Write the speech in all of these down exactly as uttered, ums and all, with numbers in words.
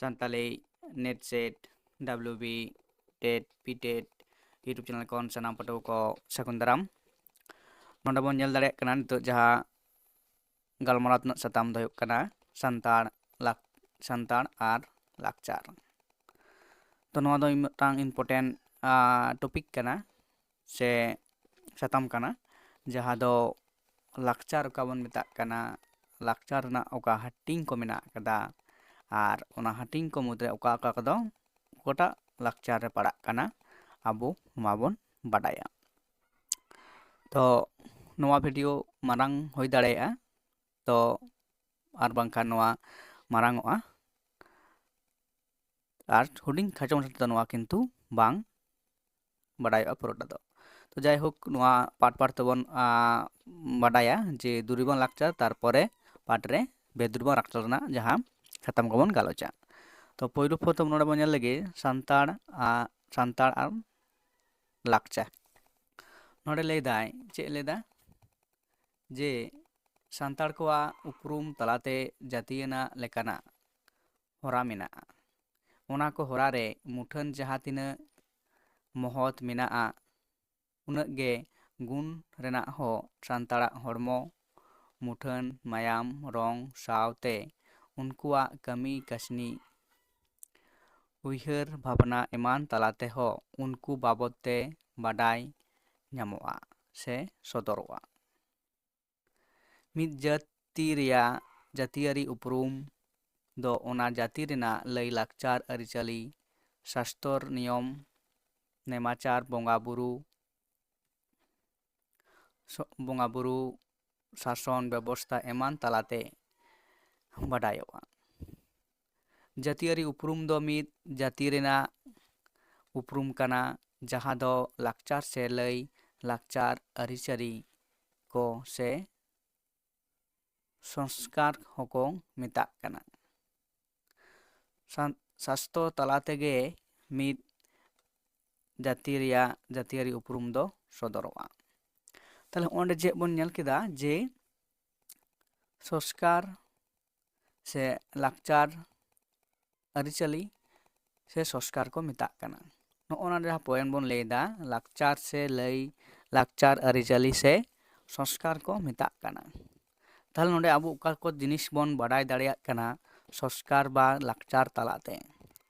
Santali NET SET, WB TET, PTET YouTube channel ᱠᱷᱚᱱ ᱥᱟᱱᱟᱢ ᱯᱟᱹᱴᱷᱩᱣᱟᱹ ᱠᱚ ᱥᱟᱹᱜᱩᱱ ᱫᱟᱨᱟᱢ᱾ ᱱᱚᱰᱮ ᱵᱚᱱ ᱧᱮᱞ ᱫᱟᱲᱮᱭᱟᱜ ᱠᱟᱱᱟ ᱱᱤᱛᱚᱜ ᱡᱟᱦᱟᱸ ᱜᱟᱞᱢᱟᱨᱟᱣ ᱨᱮᱱᱟᱜ ᱥᱟᱛᱟᱢ ᱫᱚ ᱦᱩᱭᱩᱜ ᱠᱟᱱᱟ ᱥᱟᱱᱛᱟᱲ ᱞᱟᱠ-, ᱥᱟᱱᱛᱟᱲ ᱟᱨ ᱞᱟᱠᱪᱟᱨ᱾ ᱛᱚ ᱱᱚᱣᱟ ᱫᱚ ᱢᱤᱫᱴᱟᱝ important, ᱟ, topic ᱠᱟᱱᱟ ᱥᱮ ᱥᱟᱛᱟᱢ ᱠᱟᱱᱟ, ᱡᱟᱦᱟᱸ ᱫᱚ ᱞᱟᱠᱪᱟᱨ ᱚᱠᱟ ᱵᱚᱱ ᱢᱮᱛᱟᱜ ᱠᱟᱱᱟ, ᱞᱟᱠᱪᱟᱨ ᱨᱮᱱᱟᱜ ᱚᱠᱟ ᱦᱟᱹᱴᱤᱧ ᱠᱚ ᱢᱮᱱᱟᱜ ᱟᱠᱟᱫᱟ, ᱟᱨ ᱚᱱᱟ ᱦᱟᱹᱴᱤᱧ ᱠᱚ ᱢᱩᱫᱽᱨᱮ ᱚᱠᱟ ᱚᱠᱟ ᱠᱚᱫᱚ ᱚᱠᱟᱴᱟᱜ ᱞᱟᱠᱪᱟᱨ ᱨᱮ ᱯᱟᱲᱟᱜ ᱠᱟᱱᱟ, ᱟᱵᱚ ᱱᱚᱣᱟ ᱵᱚᱱ ᱵᱟᱰᱟᱭᱟ᱾ ᱛᱚ ᱱᱚᱣᱟ video ᱢᱟᱨᱟᱝ ᱦᱩᱭ ᱫᱟᱲᱮᱭᱟᱜᱼᱟ, ᱛᱚ ᱟᱨ ᱵᱟᱝᱠᱷᱟᱱ ᱱᱚᱣᱟ ᱢᱟᱨᱟᱝ ᱚᱜᱼᱟ, ᱟᱨ ᱦᱩᱰᱤᱧ ᱠᱷᱟᱴᱚ ᱢᱟᱪᱷᱟ ᱛᱮᱫᱚ ᱱᱚᱣᱟ ᱠᱤᱱᱛᱩ ᱵᱟᱝ ᱵᱟᱰᱟᱭᱚᱜᱼᱟ ᱯᱩᱨᱟᱹᱴᱟ ᱫᱚ᱾ ᱛᱚ ᱡᱟᱭᱦᱳᱠ, ᱱᱚᱣᱟ part part ᱛᱮᱵᱚᱱ, ᱟ, ᱵᱟᱰᱟᱭᱟ ᱡᱮ ᱫᱩᱨᱤᱵᱟᱱ ᱞᱟᱠᱪᱟᱨ, ᱛᱟᱨᱯᱚᱨᱮ part ᱨᱮ ᱵᱮᱼᱫᱩᱨᱤᱵᱟᱱ ᱞᱟᱠᱪᱟᱨ ᱨᱮᱱᱟᱜ ᱡᱟᱦᱟᱸ ᱥᱟᱛᱟᱢ ᱠᱚᱵᱚᱱ ᱜᱟᱞᱚᱪᱟ᱾ ᱛᱚ ᱯᱳᱭᱞᱳ ᱯᱨᱚᱛᱷᱚᱢ ᱱᱚᱰᱮ ᱵᱚᱱ ᱧᱮᱞ ᱞᱮᱜᱮ ᱥᱟᱱᱛᱟᱲ, ᱟ, ᱥᱟᱱᱛᱟᱲ ᱟᱨ ᱞᱟᱠᱪᱟᱨ᱾ ᱱᱚᱰᱮ ᱞᱟᱹᱭ ᱫᱟᱭ, ᱪᱮᱫ ᱞᱟᱹᱭ ᱫᱟ? ᱡᱮ ᱥᱟᱱᱛᱟᱲ ᱠᱚᱣᱟᱜ ᱩᱯᱨᱩᱢ ᱛᱟᱞᱟᱛᱮ ᱡᱟᱹᱛᱤᱭᱟᱱᱟᱜ ᱞᱮᱠᱟᱱᱟᱜ ᱦᱚᱨᱟ ᱢᱮᱱᱟᱜᱼᱟ᱾ ᱚᱱᱟ ᱠᱚ ᱦᱚᱨᱟ ᱨᱮ ᱢᱩᱴᱷᱟᱹᱱ ᱡᱟᱦᱟᱸ ᱛᱤᱱᱟᱹᱜ ᱢᱚᱦᱚᱛ ᱢᱮᱱᱟᱜᱼᱟ, ᱩᱱᱟᱹᱜ ᱜᱮ ᱜᱩᱱ ᱨᱮᱱᱟᱜ ᱦᱚᱸ ᱥᱟᱱᱛᱟᱲᱟᱜ ᱦᱚᱲᱢᱚ, ᱢᱩᱴᱷᱟᱹᱱ, ᱢᱟᱭᱟᱢ, ᱨᱚᱝ ᱥᱟᱶᱛᱮ ᱩᱱᱠᱩᱣᱟᱜ ᱠᱟᱹᱢᱤ ᱠᱟᱹᱥᱱᱤ, ᱩᱭᱦᱟᱹᱨ ᱵᱷᱟᱵᱽᱱᱟ ᱮᱢᱟᱱ ᱛᱟᱞᱟ ᱛᱮᱦᱚᱸ ᱩᱱᱠᱩ ᱵᱟᱵᱚᱫ ᱛᱮ ᱵᱟᱰᱟᱭ ᱧᱟᱢᱚᱜᱼᱟ ᱥᱮ ᱥᱚᱫᱚᱨᱚᱜᱼᱟ᱾ ᱢᱤᱫ ᱡᱟᱹᱛᱤ ᱨᱮᱭᱟᱜ ᱡᱟᱹᱛᱤᱭᱟᱹᱨᱤ ᱩᱯᱨᱩᱢ ᱫᱚ ᱚᱱᱟ ᱡᱟᱹᱛᱤ ᱨᱮᱱᱟᱜ ᱞᱟᱹᱭ ᱞᱟᱠᱪᱟᱨ, ᱟᱹᱨᱤᱪᱟᱹᱞᱤ, ᱥᱟᱥᱛᱚᱨ, ᱱᱤᱭᱚᱢ, ᱱᱮᱢᱟᱪᱟᱨ, ᱵᱚᱸᱜᱟ ᱵᱩᱨᱩ, ᱥᱚ-, ᱵᱚᱸᱜᱟ ᱵᱩᱨᱩ, ᱥᱟᱥᱚᱱ ᱵᱮᱵᱚᱥᱛᱷᱟ ᱮᱢᱟᱱ ᱛᱟᱞᱟᱛᱮ ᱵᱟᱰᱟᱭᱚᱜᱼᱟ᱾ ᱡᱟᱹᱛᱤᱭᱟᱹᱨᱤ ᱩᱯᱨᱩᱢ ᱫᱚ ᱢᱤᱫ ᱡᱟᱹᱛᱤ ᱨᱮᱱᱟᱜ ᱩᱯᱨᱩᱢ ᱠᱟᱱᱟ, ᱡᱟᱦᱟᱸ ᱫᱚ ᱞᱟᱠᱪᱟᱨ ᱥᱮ ᱞᱟᱹᱭ ᱞᱟᱠᱪᱟᱨ, ᱟᱹᱨᱤᱪᱟᱹᱞᱤ ᱠᱚ ᱥᱮ ᱥᱚᱝᱥᱠᱟᱨ ᱦᱚᱸᱠᱚ ᱢᱮᱛᱟᱜ ᱠᱟᱱᱟ᱾ ᱥᱟᱱ-, ᱥᱟᱥᱛᱚ ᱛᱟᱞᱟ ᱛᱮᱜᱮ ᱢᱤᱫ ᱡᱟᱹᱛᱤ ᱨᱮᱭᱟᱜ ᱡᱟᱹᱛᱤᱭᱟᱹᱨᱤ ᱩᱯᱨᱩᱢ ᱫᱚ ᱥᱚᱫᱚᱨᱚᱜᱼᱟ᱾ ᱛᱟᱦᱞᱮ ᱚᱸᱰᱮ ᱪᱮᱫ ᱵᱚᱱ ᱧᱮᱞ ᱠᱮᱫᱟ ᱡᱮ ᱥᱚᱝᱥᱠᱟᱨ ᱥᱮ ᱞᱟᱠᱪᱟᱨ ᱟᱹᱨᱤᱪᱟᱹᱞᱤ ᱥᱮ ᱥᱚᱝᱥᱠᱟᱨ ᱠᱚ ᱢᱮᱛᱟᱜ ᱠᱟᱱᱟ᱾ ᱱᱚᱜᱼᱚ ᱱᱟ ᱡᱟᱦᱟᱸ ᱯᱚᱭᱮᱱᱴ ᱵᱚᱱ ᱞᱟᱹᱭᱫᱟ, ᱞᱟᱠᱪᱟᱨ ᱥᱮ ᱞᱟᱹᱭ ᱞᱟᱠᱪᱟᱨ ᱟᱹᱨᱤᱪᱟᱹᱞᱤ ᱥᱮ ᱥᱚᱝᱥᱠᱟᱨ ᱠᱚ ᱢᱮᱛᱟᱜ ᱠᱟᱱᱟ᱾ ᱛᱟᱦᱞᱮ ᱱᱚᱰᱮ ᱟᱵᱚ ᱚᱠᱟ ᱠᱚ ᱡᱤᱱᱤᱥ ᱵᱚᱱ ᱵᱟᱰᱟᱭ ᱫᱟᱲᱮᱭᱟᱜ ᱠᱟᱱᱟ ᱥᱚᱝᱥᱠᱟᱨ ᱵᱟ ᱞᱟᱠᱪᱟᱨ ᱛᱟᱞᱟᱛᱮ?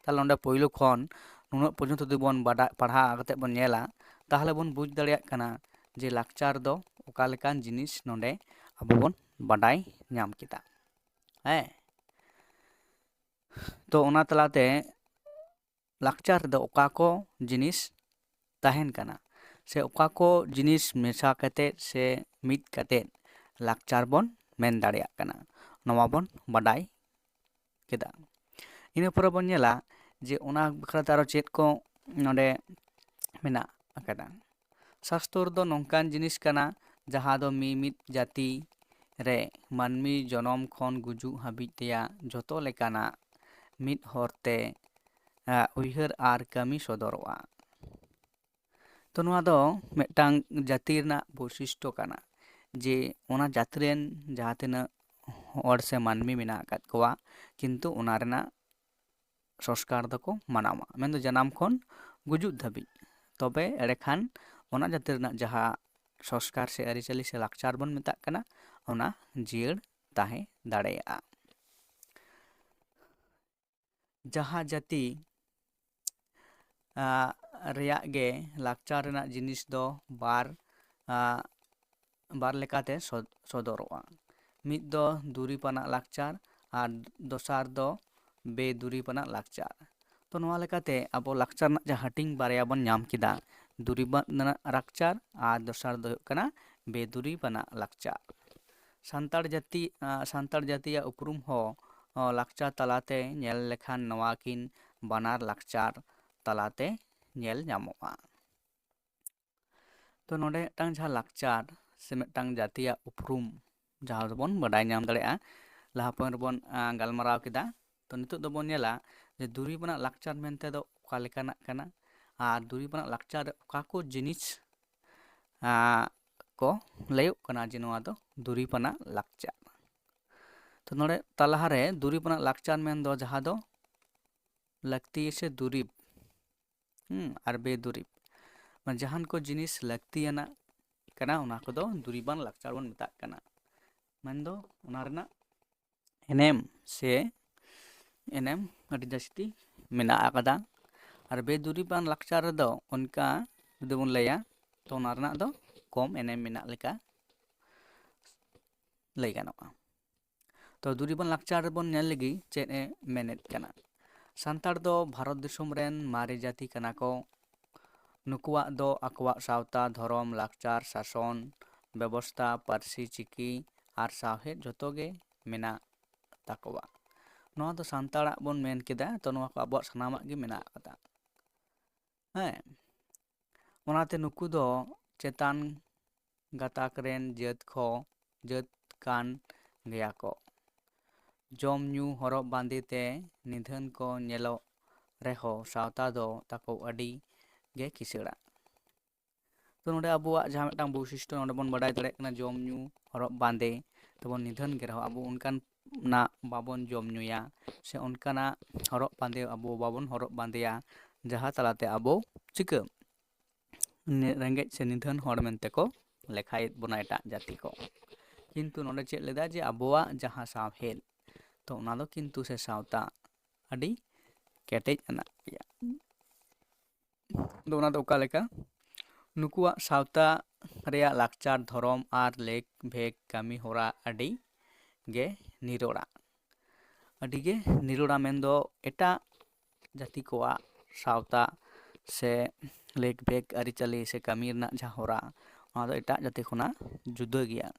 ᱛᱟᱦᱞᱮ ᱱᱚᱰᱮ ᱯᱳᱭᱞᱳ ᱠᱷᱚᱱ ᱱᱩᱱᱟᱹᱜ ᱯᱚᱨᱡᱚᱱᱛᱚ ᱡᱩᱫᱤ ᱵᱚᱱ ᱵᱟᱰᱟᱭ, ᱯᱟᱲᱦᱟᱣ ᱠᱟᱛᱮ ᱵᱚᱱ ᱧᱮᱞᱟ, ᱛᱟᱦᱞᱮ ᱵᱚᱱ ᱵᱩᱡᱽ ᱫᱟᱲᱮᱭᱟᱜ ᱠᱟᱱᱟ ᱡᱮ ᱞᱟᱠᱪᱟᱨ ᱫᱚ ᱚᱠᱟ ᱞᱮᱠᱟᱱ ᱡᱤᱱᱤᱥ ᱱᱚᱰᱮ ᱟᱵᱚ ᱵᱚᱱ ᱵᱟᱰᱟᱭ ᱧᱟᱢ ᱠᱮᱫᱟ᱾ ᱦᱮᱸ, ᱛᱚ ᱚᱱᱟ ᱛᱟᱞᱟᱛᱮ ᱞᱟᱠᱪᱟᱨ ᱨᱮᱫᱚ ᱚᱠᱟ ᱠᱚ ᱡᱤᱱᱤᱥ ᱛᱟᱦᱮᱱ ᱠᱟᱱᱟ ᱥᱮ ᱚᱠᱟ ᱠᱚ ᱡᱤᱱᱤᱥ ᱢᱮᱥᱟ ᱠᱟᱛᱮᱫ ᱥᱮ ᱢᱤᱫ ᱠᱟᱛᱮᱫ ᱞᱟᱠᱪᱟᱨ ᱵᱚᱱ ᱢᱮᱱ ᱫᱟᱲᱮᱭᱟᱜ ᱠᱟᱱᱟ, ᱱᱚᱣᱟ ᱵᱚᱱ ᱵᱟᱰᱟᱭ ᱠᱮᱫᱟ᱾ ᱤᱱᱟᱹ ᱯᱚᱨᱮ ᱵᱚᱱ ᱧᱮᱞᱟ ᱡᱮ ᱚᱱᱟ ᱵᱟᱠᱷᱨᱟᱛᱮ ᱟᱨᱚ ᱪᱮᱫ ᱠᱚ ᱱᱚᱰᱮ ᱢᱮᱱᱟᱜ ᱟᱠᱟᱫᱟ᱾ ᱥᱟᱥᱛᱚᱨ ᱫᱚ ᱱᱚᱝᱠᱟᱱ ᱡᱤᱱᱤᱥ ᱠᱟᱱᱟ ᱡᱟᱦᱟᱸ ᱫᱚ ᱢᱤᱢᱤᱫ ᱡᱟᱹᱛᱤ ᱨᱮ ᱢᱟᱹᱱᱢᱤ ᱡᱚᱱᱚᱢ ᱠᱷᱚᱱ ᱜᱩᱡᱩᱜ ᱦᱟᱹᱵᱤᱡ ᱛᱮᱭᱟᱜ ᱡᱷᱚᱛᱚ ᱞᱮᱠᱟᱱᱟᱜ ᱢᱤᱫ ᱦᱚᱨᱛᱮ, ᱟ, ᱩᱭᱦᱟᱹᱨ ᱟᱨ ᱠᱟᱹᱢᱤ ᱥᱚᱫᱚᱨᱚᱜᱼᱟ᱾ ᱛᱚ ᱱᱚᱣᱟ ᱫᱚ ᱢᱤᱫᱴᱟᱝ ᱡᱟᱹᱛᱤ ᱨᱮᱱᱟᱜ ᱵᱳᱭᱥᱤᱥᱴᱚ ᱠᱟᱱᱟ ᱡᱮ ᱚᱱᱟ ᱡᱟᱹᱛᱤ ᱨᱮᱱ ᱡᱟᱦᱟᱸ ᱛᱤᱱᱟᱹᱜ ᱦᱚᱲ ᱥᱮ ᱢᱟᱹᱱᱢᱤ ᱢᱮᱱᱟᱜ ᱟᱠᱟᱫ ᱠᱚᱣᱟ, ᱠᱤᱱᱛᱩ ᱚᱱᱟ ᱨᱮᱱᱟᱜ ᱥᱚᱝᱥᱠᱟᱨ ᱫᱚᱠᱚ ᱢᱟᱱᱟᱣᱟ, ᱢᱮᱱᱫᱚ ᱡᱟᱱᱟᱢ ᱠᱷᱚᱱ ᱜᱩᱡᱩᱜ ᱫᱷᱟᱹᱵᱤᱡ᱾ ᱛᱚᱵᱮ ᱮᱸᱰᱮᱠᱷᱟᱱ ᱚᱱᱟ ᱡᱟᱹᱛᱤ ᱨᱮᱱᱟᱜ ᱡᱟᱦᱟᱸ ᱥᱚᱝᱥᱠᱟᱨ ᱥᱮ ᱟᱹᱨᱤᱪᱟᱹᱞᱤ ᱥᱮ ᱞᱟᱠᱪᱟᱨ ᱵᱚᱱ ᱢᱮᱛᱟᱜ ᱠᱟᱱᱟ, ᱚᱱᱟ ᱡᱤᱭᱟᱹᱲ ᱛᱟᱦᱮᱸ ᱫᱟᱲᱮᱭᱟᱜᱼᱟ᱾ ᱡᱟᱦᱟᱸ ᱡᱟᱹᱛᱤ, ᱟ, ᱨᱮᱭᱟᱜ ᱜᱮ ᱞᱟᱠᱪᱟᱨ ᱨᱮᱱᱟᱜ ᱡᱤᱱᱤᱥ ᱫᱚ ᱵᱟᱨ, ᱟ, ᱵᱟᱨ ᱞᱮᱠᱟᱛᱮ ᱥᱚ-, ᱥᱚᱫᱚᱨᱚᱜᱼᱟ᱾ ᱢᱤᱫ ᱫᱚ ᱫᱩᱨᱤᱵᱽ ᱟᱱᱟᱜ ᱞᱟᱠᱪᱟᱨ ᱟᱨ ᱫᱚᱥᱟᱨ ᱫᱚ ᱵᱮᱼᱫᱩᱨᱤᱵᱽ ᱟᱱᱟᱜ ᱞᱟᱠᱪᱟᱨ᱾ ᱛᱚ ᱱᱚᱣᱟ ᱞᱮᱠᱟᱛᱮ ᱟᱵᱚ ᱞᱟᱠᱪᱟᱨ ᱨᱮᱱᱟᱜ ᱡᱟᱦᱟᱸ ᱦᱟᱹᱴᱤᱧ ᱵᱟᱨᱭᱟ ᱵᱚᱱ ᱧᱟᱢ ᱠᱮᱫᱟ, ᱫᱩᱨᱤᱵᱽ ᱟᱱᱟᱜ ᱞᱟᱠᱪᱟᱨ ᱟᱨ ᱫᱚᱥᱟᱨ ᱫᱚ ᱦᱩᱭᱩᱜ ᱠᱟᱱᱟ ᱵᱮᱼᱫᱩᱨᱤᱵᱽ ᱟᱱᱟᱜ ᱞᱟᱠᱪᱟᱨ᱾ ᱥᱟᱱᱛᱟᱲ ᱡᱟᱹᱛᱤ, ᱟ, ᱥᱟᱱᱛᱟᱲ ᱡᱟᱹᱛᱤᱭᱟᱜ ᱩᱯᱨᱩᱢ ᱦᱚᱸ, ᱚ, ᱞᱟᱠᱪᱟᱨ ᱛᱟᱞᱟᱛᱮ ᱧᱮᱞ ᱞᱮᱠᱷᱟᱱ ᱱᱚᱣᱟ ᱠᱤᱱ ᱵᱟᱱᱟᱨ ᱞᱟᱠᱪᱟᱨ ᱛᱟᱞᱟᱛᱮ ᱧᱮᱞ ᱧᱟᱢᱚᱜᱼᱟ᱾ ᱛᱚ ᱱᱚᱰᱮ ᱢᱤᱫᱴᱟᱝ ᱡᱟᱦᱟᱸ ᱞᱟᱠᱪᱟᱨ ᱥᱮ ᱢᱤᱫᱴᱟᱝ ᱡᱟᱹᱛᱤᱭᱟᱜ ᱩᱯᱨᱩᱢ ᱡᱟᱦᱟᱸ ᱫᱚᱵᱚᱱ ᱵᱟᱰᱟᱭ ᱧᱟᱢ ᱫᱟᱲᱮᱭᱟᱜᱼᱟ, ᱞᱟᱦᱟ ᱯᱚᱭᱮᱱᱴ ᱨᱮᱵᱚᱱ, ᱟ, ᱜᱟᱞᱢᱟᱨᱟᱣ ᱠᱮᱫᱟ᱾ ᱛᱚ ᱱᱤᱛᱚᱜ ᱫᱚᱵᱚᱱ ᱧᱮᱞᱟ ᱡᱮ ᱫᱩᱨᱤᱵᱽ ᱟᱱᱟᱜ ᱞᱟᱠᱪᱟᱨ ᱢᱮᱱᱛᱮ ᱫᱚ ᱚᱠᱟ ᱞᱮᱠᱟᱱᱟᱜ ᱠᱟᱱᱟ ᱟᱨ ᱫᱩᱨᱤᱵᱽ ᱟᱱᱟᱜ ᱞᱟᱠᱪᱟᱨ ᱨᱮ ᱚᱠᱟ ᱠᱚ ᱡᱤᱱᱤᱥ, ᱟ, ᱠᱚ ᱞᱟᱹᱭᱚᱜ ᱠᱟᱱᱟ ᱡᱮ ᱱᱚᱣᱟ ᱫᱚ ᱫᱩᱨᱤᱵᱽ ᱟᱱᱟᱜ ᱞᱟᱠᱪᱟᱨ᱾ ᱛᱚ ᱱᱚᱰᱮ ᱛᱟᱞᱟᱦᱟ ᱨᱮ ᱫᱩᱨᱤᱵᱽ ᱟᱱᱟᱜ ᱞᱟᱠᱪᱟᱨ ᱢᱮᱱᱫᱚ ᱡᱟᱦᱟᱸ ᱫᱚ ᱞᱟᱹᱠᱛᱤ ᱥᱮ ᱫᱩᱨᱤᱵᱽ, ᱦᱩᱸ, ᱟᱨ ᱵᱮᱫᱩᱨᱤᱵᱽ᱾ ᱢᱟᱱᱮ ᱡᱟᱦᱟᱱ ᱠᱚ ᱡᱤᱱᱤᱥ ᱞᱟᱹᱠᱛᱤᱭᱟᱱᱟᱜ ᱠᱟᱱᱟ, ᱚᱱᱟ ᱠᱚᱫᱚ ᱫᱩᱨᱤᱵᱟᱱ ᱞᱟᱠᱪᱟᱨ ᱵᱚᱱ ᱢᱮᱛᱟᱜ ᱠᱟᱱᱟ᱾ ᱢᱮᱱᱫᱚ ᱚᱱᱟ ᱨᱮᱱᱟᱜ ᱮᱱᱮᱢ ᱥᱮ ᱮᱱᱮᱢ ᱟᱹᱰᱤ ᱡᱟᱹᱥᱛᱤ ᱢᱮᱱᱟᱜ ᱟᱠᱟᱫᱟ᱾ ᱟᱨ ᱵᱮᱫᱩᱨᱤᱵᱟᱱ ᱞᱟᱠᱪᱟᱨ ᱨᱮᱫᱚ ᱚᱱᱠᱟ ᱡᱩᱫᱤ ᱵᱚᱱ ᱞᱟᱹᱭᱟ, ᱛᱚ ᱚᱱᱟ ᱨᱮᱱᱟᱜ ᱫᱚ ᱠᱚᱢ ᱮᱱᱮᱢ ᱢᱮᱱᱟᱜ ᱞᱮᱠᱟ ᱞᱟᱹᱭ ᱜᱟᱱᱚᱜᱼᱟ᱾ ᱛᱚ ᱫᱩᱨᱤᱵᱟᱱ ᱞᱟᱠᱪᱟᱨ ᱨᱮᱵᱚᱱ ᱧᱮᱞ ᱞᱮᱜᱮ ᱪᱮᱫ ᱮ ᱢᱮᱱᱮᱫ ᱠᱟᱱᱟ᱾ ᱥᱟᱱᱛᱟᱲ ᱫᱚ ᱵᱷᱟᱨᱚᱛ ᱫᱤᱥᱚᱢ ᱨᱮᱱ ᱢᱟᱨᱮ ᱡᱟᱹᱛᱤ ᱠᱟᱱᱟ ᱠᱚ᱾ ᱱᱩᱠᱩᱣᱟᱜ ᱫᱚ ᱟᱠᱚᱣᱟᱜ ᱥᱟᱶᱛᱟ, ᱫᱷᱚᱨᱚᱢ, ᱞᱟᱠᱪᱟᱨ, ᱥᱟᱥᱚᱱ ᱵᱮᱵᱚᱥᱛᱟ, ᱯᱟᱹᱨᱥᱤ, ᱪᱤᱠᱤ ᱟᱨ ᱥᱟᱶᱦᱮᱫ ᱡᱷᱚᱛᱚ ᱜᱮ ᱢᱮᱱᱟᱜ ᱛᱟᱠᱚᱣᱟ᱾ ᱱᱚᱣᱟ ᱫᱚ ᱥᱟᱱᱛᱟᱲᱟᱜ ᱵᱚᱱ ᱢᱮᱱ ᱠᱮᱫᱟ, ᱛᱚ ᱱᱚᱣᱟ ᱠᱚ ᱟᱵᱚᱣᱟᱜ ᱥᱟᱱᱟᱢᱟᱜ ᱜᱮ ᱢᱮᱱᱟᱜ ᱟᱠᱟᱫᱟ᱾ ᱦᱮᱸ, ᱚᱱᱟᱛᱮ ᱱᱩᱠᱩ ᱫᱚ ᱪᱮᱛᱟᱱ ᱜᱟᱛᱟᱠ ᱨᱮᱱ ᱡᱟᱹᱛ ᱠᱚ, ᱡᱟᱹᱛ ᱠᱟᱱ ᱜᱮᱭᱟ ᱠᱚ᱾ ᱡᱚᱢ ᱧᱩ, ᱦᱚᱨᱚᱜ ᱵᱟᱸᱫᱮ ᱛᱮ ᱱᱤᱫᱷᱟᱹᱱ ᱠᱚ ᱧᱮᱞᱚᱜ ᱨᱮᱦᱚᱸ ᱥᱟᱶᱛᱟ ᱫᱚ ᱛᱟᱠᱚ ᱟᱹᱰᱤ ᱜᱮ ᱠᱤᱥᱟᱹᱬᱟ᱾ ᱛᱚ ᱱᱚᱰᱮ ᱟᱵᱚᱣᱟᱜ ᱡᱟᱦᱟᱸ ᱢᱤᱫᱴᱟᱝ ᱵᱳᱭᱥᱤᱥᱴᱚ ᱱᱚᱰᱮ ᱵᱚᱱ ᱵᱟᱰᱟᱭ ᱫᱟᱲᱮᱭᱟᱜ ᱠᱟᱱᱟ, ᱡᱚᱢ ᱧᱩ, ᱦᱚᱨᱚᱜ ᱵᱟᱸᱫᱮ ᱛᱮᱵᱚᱱ ᱱᱤᱫᱷᱟᱹᱱ ᱜᱮ ᱨᱮᱦᱚᱸ ᱟᱵᱚ ᱚᱱᱠᱟᱱᱟᱜ ᱵᱟᱵᱚᱱ ᱡᱚᱢ ᱧᱩᱭᱟ ᱥᱮ ᱚᱱᱠᱟᱱᱟᱜ ᱦᱚᱨᱚᱜ ᱵᱟᱸᱫᱮ ᱟᱵᱚ ᱵᱟᱵᱚᱱ ᱦᱚᱨᱚᱜ ᱵᱟᱸᱫᱮᱭᱟ ᱡᱟᱦᱟᱸ ᱛᱟᱞᱟᱛᱮ ᱟᱵᱚ ᱪᱤᱠᱟᱹ ᱨᱮᱸᱜᱮᱡ ᱥᱮ ᱱᱤᱫᱷᱟᱹᱱ ᱦᱚᱲ ᱢᱮᱱᱛᱮ ᱠᱚ ᱞᱮᱠᱷᱟᱭᱮᱫ ᱵᱚᱱᱟ ᱮᱴᱟᱜ ᱡᱟᱹᱛᱤ ᱠᱚ᱾ ᱠᱤᱱᱛᱩ ᱱᱚᱰᱮ ᱪᱮᱫ ᱞᱮᱫᱟ ᱡᱮ ᱟᱵᱚᱣᱟᱜ ᱡᱟᱦᱟᱸ ᱥᱟᱶᱦᱮᱫ, ᱛᱚ ᱚᱱᱟ ᱫᱚ ᱠᱤᱱᱛᱩ ᱥᱮ ᱥᱟᱶᱛᱟ ᱟᱹᱰᱤ ᱠᱮᱴᱮᱡ ᱟᱱᱟᱜ ᱜᱮᱭᱟ᱾ ᱟᱫᱚ ᱚᱱᱟ ᱫᱚ ᱚᱠᱟ ᱞᱮᱠᱟ? ᱱᱩᱠᱩᱣᱟᱜ ᱥᱟᱶᱛᱟ ᱨᱮᱭᱟᱜ ᱞᱟᱠᱪᱟᱨ, ᱫᱷᱚᱨᱚᱢ ᱟᱨ ᱞᱮᱠ ᱵᱷᱮᱜ ᱠᱟᱹᱢᱤ ᱦᱚᱨᱟ ᱟᱹᱰᱤ ᱜᱮ ᱱᱤᱨᱚᱲᱟ᱾ ᱟᱹᱰᱤ ᱜᱮ ᱱᱤᱨᱚᱲᱟ ᱢᱮᱱᱫᱚ ᱮᱴᱟᱜ ᱡᱟᱹᱛᱤ ᱠᱚᱣᱟᱜ ᱥᱟᱶᱛᱟ ᱥᱮ ᱞᱮᱠ ᱵᱷᱮᱜ ᱟᱹᱨᱤᱪᱟᱹᱞᱤ ᱥᱮ ᱠᱟᱹᱢᱤ ᱨᱮᱱᱟᱜ ᱡᱟᱦᱟᱸ ᱦᱚᱨᱟ, ᱚᱱᱟ ᱫᱚ ᱮᱴᱟᱜ ᱡᱟᱹᱛᱤ ᱠᱷᱚᱱᱟᱜ ᱡᱩᱫᱟᱹ ᱜᱮᱭᱟ᱾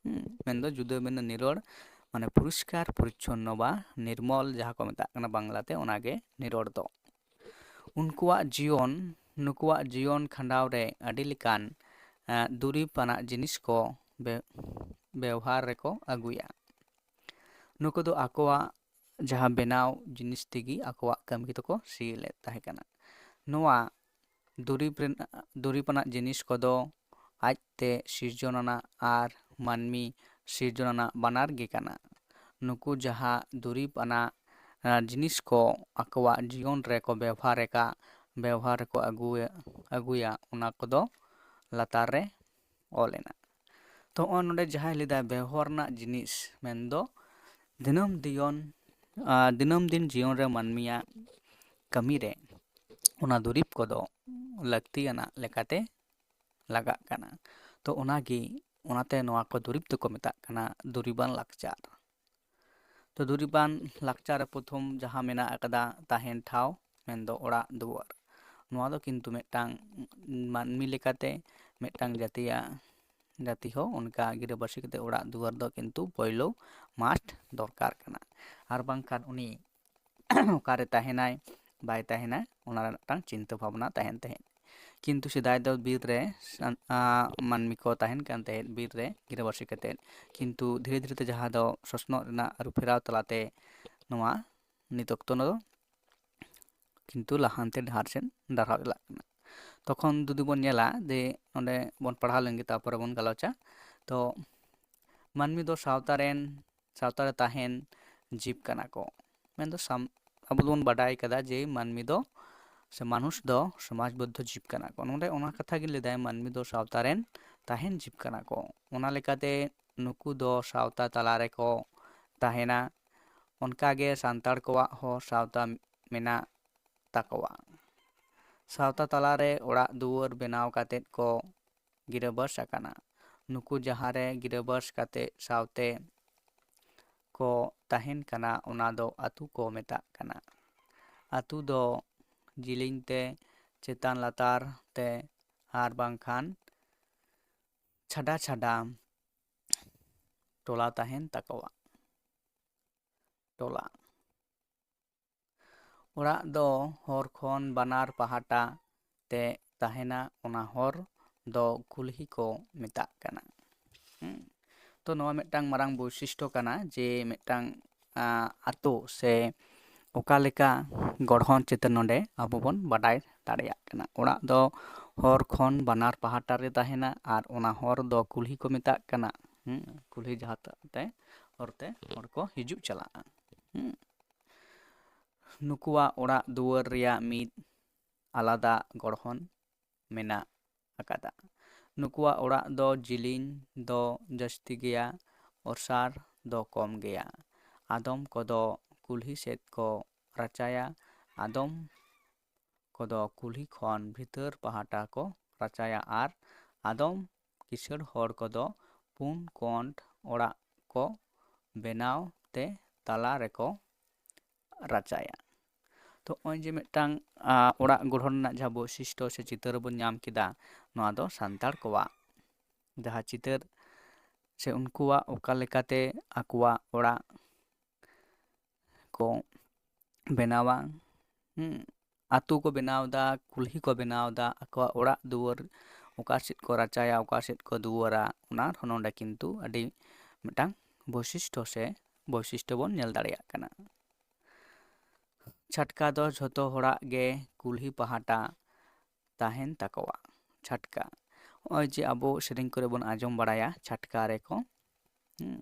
ᱦᱩᱸ, ᱢᱮᱱᱫᱚ ᱡᱩᱫᱟᱹ ᱢᱮᱱᱫᱚ ᱱᱤᱨᱚᱲ, ᱢᱟᱱᱮ ᱯᱚᱨᱤᱥᱠᱟᱨ ᱯᱚᱨᱤᱪᱷᱚᱱᱱᱚ ᱵᱟ ᱱᱤᱨᱢᱚᱞ ᱡᱟᱦᱟᱸ ᱠᱚ ᱢᱮᱛᱟᱜ ᱠᱟᱱᱟ ᱵᱟᱝᱞᱟᱛᱮ, ᱚᱱᱟᱜᱮ ᱱᱤᱨᱚᱲ ᱫᱚ᱾ ᱩᱱᱠᱩᱣᱟᱜ ᱡᱤᱭᱚᱱ, ᱱᱩᱠᱩᱣᱟᱜ ᱡᱤᱭᱚᱱ ᱠᱷᱟᱸᱰᱟᱣ ᱨᱮ ᱟᱹᱰᱤ ᱞᱮᱠᱟᱱ, ᱮᱸ, ᱫᱩᱨᱤᱵᱽ ᱟᱱᱟᱜ ᱡᱤᱱᱤᱥ ᱠᱚ ᱵᱮ-, ᱵᱮᱣᱦᱟᱨ ᱨᱮᱠᱚ ᱟᱹᱜᱩᱭᱟ᱾ ᱱᱩᱠᱩ ᱫᱚ ᱟᱠᱚᱣᱟᱜ ᱡᱟᱦᱟᱸ ᱵᱮᱱᱟᱣ ᱡᱤᱱᱤᱥ ᱛᱮᱜᱮ ᱟᱠᱚᱣᱟᱜ ᱠᱟᱹᱢᱤ ᱫᱚᱠᱚ ᱥᱤᱭᱮᱫ ᱛᱟᱦᱮᱸ ᱠᱟᱱᱟ᱾ ᱱᱚᱣᱟ ᱫᱩᱨᱤᱵᱽ ᱨᱮᱱᱟᱜ, ᱫᱩᱨᱤᱵᱽ ᱟᱱᱟᱜ ᱡᱤᱱᱤᱥ ᱠᱚᱫᱚ ᱟᱡᱛᱮ ᱥᱤᱨᱡᱚᱱ ᱟᱱᱟᱜ ᱟᱨ ᱢᱟᱹᱱᱢᱤ ᱥᱤᱨᱡᱚᱱ ᱟᱱᱟᱜ ᱵᱟᱱᱟᱨ ᱜᱮ ᱠᱟᱱᱟ᱾ ᱱᱩᱠᱩ ᱡᱟᱦᱟᱸ ᱫᱩᱨᱤᱵᱽ ᱟᱱᱟᱜ, ᱟᱨ ᱡᱤᱱᱤᱥ ᱠᱚ ᱟᱠᱚᱣᱟᱜ ᱡᱤᱭᱚᱱ ᱨᱮᱠᱚ ᱵᱮᱣᱦᱟᱨ ᱟᱠᱟᱫ, ᱵᱮᱣᱦᱟᱨ ᱨᱮᱠᱚ ᱟᱹᱜᱩᱭᱟ, ᱟᱹᱜᱩᱭᱟ, ᱚᱱᱟ ᱠᱚᱫᱚ ᱞᱟᱛᱟᱨ ᱨᱮ ᱚᱞ ᱮᱱᱟ᱾ ᱛᱚ ᱱᱚᱜᱼᱚᱭ ᱱᱚᱰᱮ ᱡᱟᱦᱟᱸᱭ ᱞᱟᱹᱭᱫᱟ ᱵᱮᱣᱦᱟᱨ ᱨᱮᱱᱟᱜ ᱡᱤᱱᱤᱥ, ᱢᱮᱱᱫᱚ ᱫᱤᱱᱟᱹᱢ ᱫᱤᱭᱚᱱ, ᱟᱨ ᱫᱤᱱᱟᱹᱢ ᱫᱤᱱ ᱡᱤᱭᱚᱱ ᱨᱮ ᱢᱟᱹᱱᱢᱤᱭᱟᱜ ᱠᱟᱹᱢᱤ ᱨᱮ ᱚᱱᱟ ᱫᱩᱨᱤᱵᱽ ᱠᱚᱫᱚ ᱞᱟᱹᱠᱛᱤᱭᱟᱱᱟᱜ ᱞᱮᱠᱟᱛᱮ ᱞᱟᱜᱟᱜ ᱠᱟᱱᱟ᱾ ᱛᱚ ᱚᱱᱟᱜᱮ, ᱚᱱᱟᱛᱮ ᱱᱚᱣᱟ ᱠᱚ ᱫᱩᱨᱤᱵᱽ ᱫᱚᱠᱚ ᱢᱮᱛᱟᱜ ᱠᱟᱱᱟ ᱫᱩᱨᱤᱵᱟᱱ ᱞᱟᱠᱪᱟᱨ᱾ ᱛᱚ ᱫᱩᱨᱤᱵᱟᱱ ᱞᱟᱠᱪᱟᱨ ᱨᱮ ᱯᱨᱚᱛᱷᱚᱢ ᱡᱟᱦᱟᱸ ᱢᱮᱱᱟᱜ ᱟᱠᱟᱫᱟ ᱛᱟᱦᱮᱱ ᱴᱷᱟᱶ, ᱢᱮᱱᱫᱚ ᱚᱲᱟᱜ ᱫᱩᱣᱟᱹᱨ᱾ ᱱᱚᱣᱟ ᱫᱚ ᱠᱤᱱᱛᱩ ᱢᱤᱫᱴᱟᱝ ᱢᱟᱹᱱᱢᱤ ᱞᱮᱠᱟᱛᱮ ᱢᱤᱫᱴᱟᱝ ᱡᱟᱹᱛᱤᱭᱟᱜ, ᱡᱟᱹᱛᱤ ᱦᱚᱸ ᱚᱱᱠᱟ ᱜᱤᱨᱟᱹᱵᱟᱹᱥᱤ ᱠᱟᱛᱮ ᱚᱲᱟᱜ ᱫᱩᱣᱟᱹᱨ ᱫᱚ ᱠᱤᱱᱛᱩ ᱯᱳᱭᱞᱳ must ᱫᱚᱨᱠᱟᱨ ᱠᱟᱱᱟ᱾ ᱟᱨ ᱵᱟᱝᱠᱷᱟᱱ ᱩᱱᱤ ᱚᱠᱟᱨᱮ ᱛᱟᱦᱮᱱᱟᱭ ᱵᱟᱭ ᱛᱟᱦᱮᱱᱟ, ᱚᱱᱟ ᱨᱮᱱᱟᱜ ᱢᱤᱫᱴᱟᱝ ᱪᱤᱱᱛᱟᱹ ᱵᱷᱟᱵᱽᱱᱟ ᱛᱟᱦᱮᱱ ᱛᱟᱦᱮᱸᱫ᱾ ᱠᱤᱱᱛᱩ ᱥᱮᱫᱟᱭ ᱫᱚ ᱵᱤᱨ ᱨᱮ ᱥᱟᱱ-, ᱟ, ᱢᱟᱹᱱᱢᱤ ᱠᱚ ᱛᱟᱦᱮᱱ ᱠᱟᱱ ᱛᱟᱦᱮᱸᱫ ᱵᱤᱨ ᱨᱮ ᱜᱤᱨᱟᱹᱵᱟᱹᱥᱤ ᱠᱟᱛᱮᱫ᱾ ᱠᱤᱱᱛᱩ ᱫᱷᱤᱨᱮ ᱫᱷᱤᱨᱮ ᱛᱮ ᱡᱟᱦᱟᱸ ᱫᱚ ᱥᱚᱥᱱᱚᱜ ᱨᱮᱱᱟᱜ ᱟᱹᱨᱩ ᱯᱷᱮᱨᱟᱣ ᱛᱟᱞᱟᱛᱮ ᱱᱚᱣᱟ ᱱᱤᱛ ᱚᱠᱛᱚ ᱫᱚ ᱠᱤᱱᱛᱩ ᱞᱟᱦᱟᱱᱛᱤ ᱰᱟᱦᱟᱨ ᱥᱮᱫ ᱰᱟᱨᱦᱟᱣ ᱪᱟᱞᱟᱜ ᱠᱟᱱᱟ᱾ ᱛᱚᱠᱷᱚᱱ ᱡᱩᱫᱤ ᱵᱚᱱ ᱧᱮᱞᱟ ᱡᱮ ᱚᱸᱰᱮ ᱵᱚᱱ ᱯᱟᱲᱦᱟᱣ ᱞᱮᱱᱜᱮ, ᱛᱟᱨᱯᱚᱨᱮ ᱵᱚᱱ ᱜᱟᱞᱚᱪᱟ᱾ ᱛᱚ ᱢᱟᱹᱱᱢᱤ ᱫᱚ ᱥᱟᱶᱛᱟ ᱨᱮᱱ, ᱥᱟᱶᱛᱟ ᱨᱮ ᱛᱟᱦᱮᱱ ᱡᱤᱵᱽ ᱠᱟᱱᱟ ᱠᱚ᱾ ᱢᱮᱱᱫᱚ ᱥᱟᱢ-, ᱟᱵᱚ ᱫᱚᱵᱚᱱ ᱵᱟᱰᱟᱭ ᱠᱟᱫᱟ ᱡᱮ ᱢᱟᱹᱱᱢᱤ ᱫᱚ ᱥᱮ ᱢᱟᱱᱩᱥ ᱫᱚ ᱥᱚᱢᱟᱡᱽᱵᱚᱫᱽᱫᱷᱚ ᱡᱤᱵᱽ ᱠᱟᱱᱟ ᱠᱚ᱾ ᱱᱚᱰᱮ ᱚᱱᱟ ᱠᱟᱛᱷᱟ ᱜᱮ ᱞᱟᱹᱭᱫᱟᱭ, ᱢᱟᱹᱱᱢᱤ ᱫᱚ ᱥᱟᱶᱛᱟ ᱨᱮᱱ ᱛᱟᱦᱮᱱ ᱡᱤᱵᱽ ᱠᱟᱱᱟ ᱠᱚ᱾ ᱚᱱᱟ ᱞᱮᱠᱟᱛᱮ ᱱᱩᱠᱩ ᱫᱚ ᱥᱟᱶᱛᱟ ᱛᱟᱞᱟ ᱨᱮᱠᱚ ᱛᱟᱦᱮᱱᱟ᱾ ᱚᱱᱠᱟᱜᱮ ᱥᱟᱱᱛᱟᱲ ᱠᱚᱣᱟᱜ ᱦᱚᱸ ᱥᱟᱶᱛᱟ ᱢᱮᱱᱟᱜ ᱛᱟᱠᱚᱣᱟ᱾ ᱥᱟᱶᱛᱟ ᱛᱟᱞᱟᱨᱮ ᱚᱲᱟᱜ ᱫᱩᱣᱟᱹᱨ ᱵᱮᱱᱟᱣ ᱠᱟᱛᱮᱫ ᱠᱚ ᱜᱤᱨᱟᱹᱵᱟᱥ ᱟᱠᱟᱱᱟ᱾ ᱱᱩᱠᱩ ᱡᱟᱦᱟᱸᱨᱮ ᱜᱤᱨᱟᱹᱵᱟᱥ ᱠᱟᱛᱮᱫ ᱥᱟᱶᱛᱮ ᱠᱚ ᱛᱟᱦᱮᱱ ᱠᱟᱱᱟ, ᱚᱱᱟ ᱫᱚ ᱟᱹᱛᱩ ᱠᱚ ᱢᱮᱛᱟᱜ ᱠᱟᱱᱟ᱾ ᱟᱹᱛᱩ ᱫᱚ ᱡᱤᱞᱤᱧ ᱛᱮ, ᱪᱮᱛᱟᱱ ᱞᱟᱛᱟᱨ ᱛᱮ ᱟᱨ ᱵᱟᱝᱠᱷᱟᱱ ᱪᱷᱟᱰᱟ ᱪᱷᱟᱰᱟ ᱴᱚᱞᱟ ᱛᱟᱦᱮᱱ ᱛᱟᱠᱚᱣᱟ᱾ ᱴᱚᱞᱟ᱾ ᱚᱲᱟᱜ ᱫᱚ ᱦᱚᱨ ᱠᱷᱚᱱ ᱵᱟᱱᱟᱨ ᱯᱟᱦᱴᱟ ᱛᱮ ᱛᱟᱦᱮᱱᱟ, ᱚᱱᱟ ᱦᱚᱨ ᱫᱚ ᱠᱩᱞᱦᱤ ᱠᱚ ᱢᱮᱛᱟᱜ ᱠᱟᱱᱟ᱾ ᱦᱩᱸ᱾ ᱛᱚ ᱱᱚᱣᱟ ᱢᱤᱫᱴᱟᱝ ᱢᱟᱨᱟᱝ ᱵᱳᱭᱥᱤᱥᱴᱚ ᱠᱟᱱᱟ ᱡᱮ ᱢᱤᱫᱴᱟᱝ, ᱟ, ᱟᱛᱳ ᱥᱮ ᱚᱠᱟ ᱞᱮᱠᱟ ᱜᱚᱲᱦᱚᱱ ᱪᱤᱛᱟᱹᱨ ᱱᱚᱰᱮ ᱟᱵᱚ ᱵᱚᱱ ᱵᱟᱰᱟᱭ ᱫᱟᱲᱮᱭᱟᱜ ᱠᱟᱱᱟ᱾ ᱚᱲᱟᱜ ᱫᱚ ᱦᱚᱨ ᱠᱷᱚᱱ ᱵᱟᱱᱟᱨ ᱯᱟᱦᱴᱟ ᱨᱮ ᱛᱟᱦᱮᱱᱟ ᱟᱨ ᱚᱱᱟ ᱦᱚᱨ ᱫᱚ ᱠᱩᱞᱦᱤ ᱠᱚ ᱢᱮᱛᱟᱜ ᱠᱟᱱᱟ᱾ ᱦᱩᱸ, ᱠᱩᱞᱦᱤ ᱡᱟᱦᱟᱸ ᱛᱮ ᱦᱚᱨᱛᱮ ᱦᱚᱲ ᱠᱚ ᱦᱤᱡᱩᱜ ᱪᱟᱞᱟᱜᱼᱟ᱾ ᱦᱩᱸ᱾ ᱱᱩᱠᱩᱣᱟᱜ ᱚᱲᱟᱜ ᱫᱩᱣᱟᱹᱨ ᱨᱮᱭᱟᱜ ᱢᱤᱫ ᱟᱞᱟᱫᱟ ᱜᱚᱲᱦᱚᱱ ᱢᱮᱱᱟᱜ ᱟᱠᱟᱫᱟ᱾ ᱱᱩᱠᱩᱣᱟᱜ ᱚᱲᱟᱜ ᱫᱚ ᱡᱤᱞᱤᱧ ᱫᱚ ᱡᱟᱹᱥᱛᱤ ᱜᱮᱭᱟ, ᱚᱥᱟᱨ ᱫᱚ ᱠᱚᱢ ᱜᱮᱭᱟ᱾ ᱟᱫᱚᱢ ᱠᱚᱫᱚ ᱠᱩᱞᱦᱤ ᱥᱮᱫ ᱠᱚ ᱨᱟᱪᱟᱭᱟ, ᱟᱫᱚᱢ ᱠᱚᱫᱚ ᱠᱩᱞᱦᱤ ᱠᱷᱚᱱ ᱵᱷᱤᱛᱟᱹᱨ ᱯᱟᱦᱴᱟ ᱠᱚ ᱨᱟᱪᱟᱭᱟ ᱟᱨ ᱟᱫᱚᱢ ᱠᱤᱥᱟᱹᱬ ᱦᱚᱲ ᱠᱚᱫᱚ ᱯᱩᱱ ᱠᱚᱬ ᱚᱲᱟᱜ ᱠᱚ ᱵᱮᱱᱟᱣ ᱛᱮ ᱛᱟᱞᱟ ᱨᱮᱠᱚ ᱨᱟᱪᱟᱭᱟ᱾ ᱛᱚ ᱱᱚᱜᱼᱚᱭ ᱡᱮ ᱢᱤᱫᱴᱟᱝ ᱚᱲᱟᱜ ᱜᱚᱲᱦᱚᱱ ᱨᱮᱱᱟᱜ ᱡᱟᱦᱟᱸ ᱵᱳᱭᱥᱤᱥᱴᱚ ᱥᱮ ᱪᱤᱛᱟᱹᱨ ᱵᱚᱱ ᱧᱟᱢ ᱠᱮᱫᱟ, ᱱᱚᱣᱟ ᱫᱚ ᱥᱟᱱᱛᱟᱲ ᱠᱚᱣᱟᱜ ᱡᱟᱦᱟᱸ ᱪᱤᱛᱟᱹᱨ ᱥᱮ ᱩᱱᱠᱩᱣᱟᱜ ᱚᱠᱟ ᱞᱮᱠᱟᱛᱮ ᱟᱠᱚᱣᱟᱜ ᱚᱲᱟᱜ ᱠᱚ ᱵᱮᱱᱟᱣᱟ, ᱦᱩᱸ, ᱟᱹᱛᱩ ᱠᱚ ᱵᱮᱱᱟᱣ ᱮᱫᱟ, ᱠᱩᱞᱦᱤ ᱠᱚ ᱵᱮᱱᱟᱣ ᱮᱫᱟ, ᱟᱠᱚᱣᱟᱜ ᱚᱲᱟᱜ ᱫᱩᱣᱟᱹᱨ ᱚᱠᱟ ᱥᱮᱫ ᱠᱚ ᱨᱟᱪᱟᱭᱟ, ᱚᱠᱟ ᱥᱮᱫ ᱠᱚ ᱫᱩᱣᱟᱹᱨᱟ, ᱚᱱᱟ ᱦᱚᱸ ᱱᱚᱰᱮ ᱠᱤᱱᱛᱩ ᱟᱹᱰᱤ ᱢᱤᱫᱴᱟᱝ ᱵᱳᱭᱥᱤᱥᱴᱚ ᱥᱮ ᱵᱳᱭᱥᱤᱥᱴᱚ ᱵᱚᱱ ᱧᱮᱞ ᱫᱟᱲᱮᱭᱟᱜ ᱠᱟᱱᱟ᱾ ᱪᱷᱟᱴᱠᱟ ᱫᱚ ᱡᱷᱚᱛᱚ ᱦᱚᱲᱟᱜ ᱜᱮ ᱠᱩᱞᱦᱤ ᱯᱟᱦᱴᱟ ᱛᱟᱦᱮᱱ ᱛᱟᱠᱚᱣᱟ᱾ ᱪᱷᱟᱴᱠᱟ, ᱱᱚᱜᱼᱚᱭ ᱡᱮ ᱟᱵᱚ ᱥᱮᱨᱮᱧ ᱠᱚᱨᱮ ᱵᱚᱱ ᱟᱸᱡᱚᱢ ᱵᱟᱲᱟᱭᱟ, ᱪᱷᱟᱴᱠᱟ ᱨᱮᱠᱚ, ᱦᱩᱸ,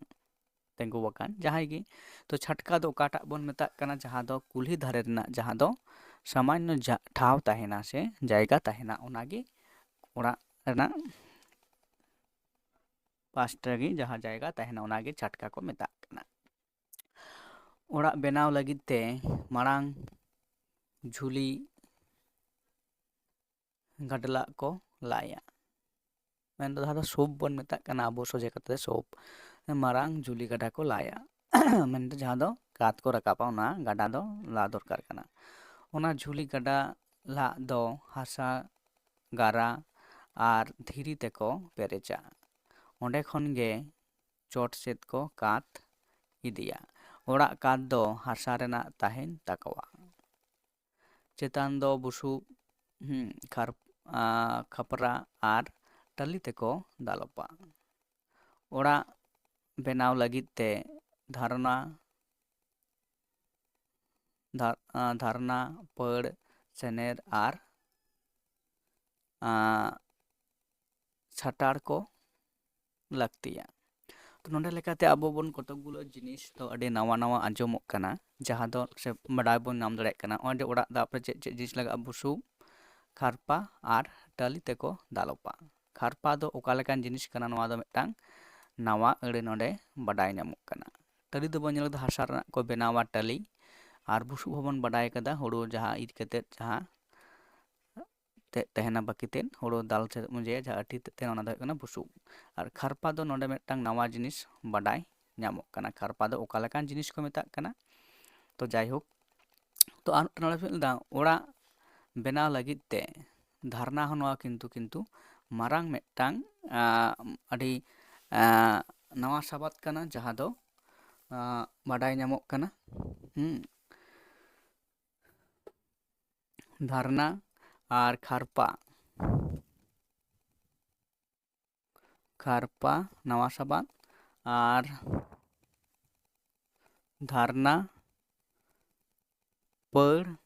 ᱛᱤᱸᱜᱩ ᱟᱠᱟᱱ ᱡᱟᱦᱟᱸᱭ ᱜᱮ᱾ ᱛᱚ ᱪᱷᱟᱴᱠᱟ ᱫᱚ ᱚᱠᱟᱴᱟᱜ ᱵᱚᱱ ᱢᱮᱛᱟᱜ ᱠᱟᱱᱟ? ᱡᱟᱦᱟᱸ ᱫᱚ ᱠᱩᱞᱦᱤ ᱫᱷᱟᱨᱮ ᱨᱮᱱᱟᱜ ᱡᱟᱦᱟᱸ ᱫᱚ ᱥᱟᱢᱟᱱᱱᱚ ᱡᱟ-, ᱴᱷᱟᱶ ᱛᱟᱦᱮᱱᱟ ᱥᱮ ᱡᱟᱭᱜᱟ ᱛᱟᱦᱮᱱᱟ, ᱚᱱᱟᱜᱮ ᱚᱲᱟᱜ ᱨᱮᱱᱟᱜ ᱯᱟᱥᱴᱟ ᱜᱮ ᱡᱟᱦᱟᱸ ᱡᱟᱭᱜᱟ ᱛᱟᱦᱮᱱᱟ, ᱚᱱᱟᱜᱮ ᱪᱷᱟᱴᱠᱟ ᱠᱚ ᱢᱮᱛᱟᱜ ᱠᱟᱱᱟ᱾ ᱚᱲᱟᱜ ᱵᱮᱱᱟᱣ ᱞᱟᱹᱜᱤᱫ ᱛᱮ ᱢᱟᱲᱟᱝ ᱡᱷᱩᱞᱤ ᱜᱟᱰᱞᱟᱜ ᱠᱚ ᱞᱟᱭᱟ᱾ ᱢᱮᱱᱫᱚ ᱡᱟᱦᱟᱸ ᱫᱚ ᱥᱳᱯ ᱵᱚᱱ ᱢᱮᱛᱟᱜ ᱠᱟᱱᱟ ᱟᱵᱚ ᱥᱚᱡᱷᱮ ᱠᱟᱛᱷᱟ ᱛᱮ ᱥᱳᱯ, ᱢᱟᱨᱟᱝ ᱡᱷᱩᱞᱤ ᱜᱟᱰᱟ ᱠᱚ ᱞᱟᱭᱟ᱾ ᱢᱮᱱᱫᱚ ᱡᱟᱦᱟᱸ ᱫᱚ ᱠᱟᱸᱛ ᱠᱚ ᱨᱟᱠᱟᱵᱟ, ᱚᱱᱟ ᱜᱟᱰᱟ ᱫᱚ ᱞᱟ ᱫᱚᱨᱠᱟᱨ ᱠᱟᱱᱟ᱾ ᱚᱱᱟ ᱡᱷᱩᱞᱤ ᱜᱟᱰᱟ ᱞᱟᱜ ᱫᱚ ᱦᱟᱥᱟ, ᱜᱟᱨᱟ ᱟᱨ ᱫᱷᱤᱨᱤ ᱛᱮᱠᱚ ᱯᱮᱨᱮᱡᱟ᱾ ᱚᱸᱰᱮ ᱠᱷᱚᱱ ᱜᱮ ᱪᱚᱴ ᱥᱮᱫ ᱠᱚ ᱠᱟᱸᱛ ᱤᱫᱤᱭᱟ᱾ ᱚᱲᱟᱜ ᱠᱟᱸᱛ ᱫᱚ ᱦᱟᱥᱟ ᱨᱮᱱᱟᱜ ᱛᱟᱦᱮᱱ ᱛᱟᱠᱚᱣᱟ᱾ ᱪᱮᱛᱟᱱ ᱫᱚ ᱵᱩᱥᱩᱵ, ᱦᱩᱸ, ᱠᱷᱟᱨ-, ᱟ, ᱠᱷᱟᱯᱨᱟ ᱟᱨ ᱴᱟᱹᱞᱤ ᱛᱮᱠᱚ ᱫᱟᱞᱚᱵᱟ᱾ ᱚᱲᱟᱜ ᱵᱮᱱᱟᱣ ᱞᱟᱹᱜᱤᱫ ᱛᱮ ᱫᱷᱟᱨᱱᱟ, ᱫᱷᱟ-, ᱟ, ᱫᱷᱟᱨᱱᱟ, ᱯᱟᱹᱲ, ᱥᱮᱱᱮᱨ ᱟᱨ, ᱟ, ᱥᱟᱴᱟᱲ ᱠᱚ ᱞᱟᱹᱠᱛᱤᱭᱟ᱾ ᱛᱚ ᱱᱚᱰᱮ ᱞᱮᱠᱟᱛᱮ ᱟᱵᱚ ᱵᱚᱱ ᱠᱚᱛᱚᱠ ᱜᱩᱞᱳ ᱡᱤᱱᱤᱥ ᱫᱚ ᱟᱹᱰᱤ ᱱᱟᱣᱟ ᱱᱟᱣᱟ ᱟᱸᱡᱚᱢᱚᱜ ᱠᱟᱱᱟ, ᱡᱟᱦᱟᱸ ᱫᱚ ᱥᱮ ᱵᱟᱰᱟᱭ ᱵᱚᱱ ᱧᱟᱢ ᱫᱟᱲᱮᱭᱟᱜ ᱠᱟᱱᱟ᱾ ᱱᱚᱜᱼᱚᱭ ᱡᱮ ᱚᱲᱟᱜ ᱫᱟᱵ ᱨᱮ ᱪᱮᱫ ᱪᱮᱫ ᱡᱤᱱᱤᱥ ᱞᱟᱜᱟᱜᱼᱟ? ᱵᱩᱥᱩᱵ, ᱠᱷᱟᱨᱯᱟ ᱟᱨ ᱴᱟᱹᱞᱤ ᱛᱮᱠᱚ ᱫᱟᱞᱚᱵᱟ᱾ ᱠᱷᱟᱨᱯᱟ ᱫᱚ ᱚᱠᱟ ᱞᱮᱠᱟᱱ ᱡᱤᱱᱤᱥ ᱠᱟᱱᱟ, ᱱᱚᱣᱟ ᱫᱚ ᱢᱤᱫᱴᱟᱝ ᱱᱟᱣᱟ ᱟᱹᱲᱟᱹ ᱱᱚᱰᱮ ᱵᱟᱰᱟᱭ ᱧᱟᱢᱚᱜ ᱠᱟᱱᱟ᱾ ᱴᱟᱹᱞᱤ ᱫᱚᱵᱚᱱ ᱧᱮᱞ ᱠᱟᱫᱟ, ᱦᱟᱥᱟ ᱨᱮᱱᱟᱜ ᱠᱚ ᱵᱮᱱᱟᱣᱟ ᱴᱟᱹᱞᱤ, ᱟᱨ ᱵᱩᱥᱩᱵ ᱦᱚᱸᱵᱚᱱ ᱵᱟᱰᱟᱭ ᱠᱟᱫᱟ, ᱦᱩᱲᱩ ᱡᱟᱦᱟᱸ ᱤᱨ ᱠᱟᱛᱮᱫ ᱡᱟᱦᱟᱸ ᱛᱮᱫ ᱛᱟᱦᱮᱱᱟ ᱵᱟᱹᱠᱤ ᱛᱮᱫ, ᱦᱩᱲᱩ ᱫᱟᱞ ᱥᱮ ᱢᱩᱡᱟᱹᱭᱟ ᱡᱟᱦᱟᱸ ᱟᱹᱴᱤ ᱛᱮᱫ ᱛᱟᱦᱮᱱᱟ, ᱚᱱᱟ ᱫᱚ ᱦᱩᱭᱩᱜ ᱠᱟᱱᱟ ᱵᱩᱥᱩᱵ᱾ ᱟᱨ ᱠᱷᱟᱨᱯᱟ ᱫᱚ ᱱᱚᱰᱮ ᱢᱤᱫᱴᱟᱝ ᱱᱟᱣᱟ ᱡᱤᱱᱤᱥ ᱵᱟᱰᱟᱭ ᱧᱟᱢᱚᱜ ᱠᱟᱱᱟ, ᱠᱷᱟᱨᱯᱟ ᱫᱚ ᱚᱠᱟ ᱞᱮᱠᱟᱱ ᱡᱤᱱᱤᱥ ᱠᱚ ᱢᱮᱛᱟᱜ ᱠᱟᱱᱟ᱾ ᱛᱚ ᱡᱟᱭᱦᱳᱠ, ᱛᱚ ᱟᱨ ᱢᱤᱫᱴᱟᱝ ᱱᱚᱰᱮ ᱵᱚᱱ ᱧᱮᱞ ᱮᱫᱟ, ᱚᱲᱟᱜ ᱵᱮᱱᱟᱣ ᱞᱟᱹᱜᱤᱫ ᱛᱮ ᱫᱷᱟᱨᱱᱟ ᱦᱚᱸ ᱱᱚᱣᱟ ᱠᱤᱱᱛᱩ, ᱠᱤᱱᱛᱩ ᱢᱟᱨᱟᱝ ᱢᱤᱫᱴᱟᱝ, ᱟᱸ, ᱟᱹᱰᱤ, ᱟᱸ, ᱱᱟᱣᱟ ᱥᱟᱵᱟᱫ ᱠᱟᱱᱟ, ᱡᱟᱦᱟᱸ ᱫᱚ, ᱟᱸ, ᱵᱟᱰᱟᱭ ᱧᱟᱢᱚᱜ ᱠᱟᱱᱟ᱾ ᱦᱩᱸ᱾ ᱫᱷᱟᱨᱱᱟ ᱟᱨ ᱠᱷᱟᱨᱯᱟ᱾ ᱠᱷᱟᱨᱯᱟ ᱱᱟᱣᱟ ᱥᱟᱵᱟᱫ ᱟᱨ ᱫᱷᱟᱨᱱᱟ ᱯᱟᱹᱲ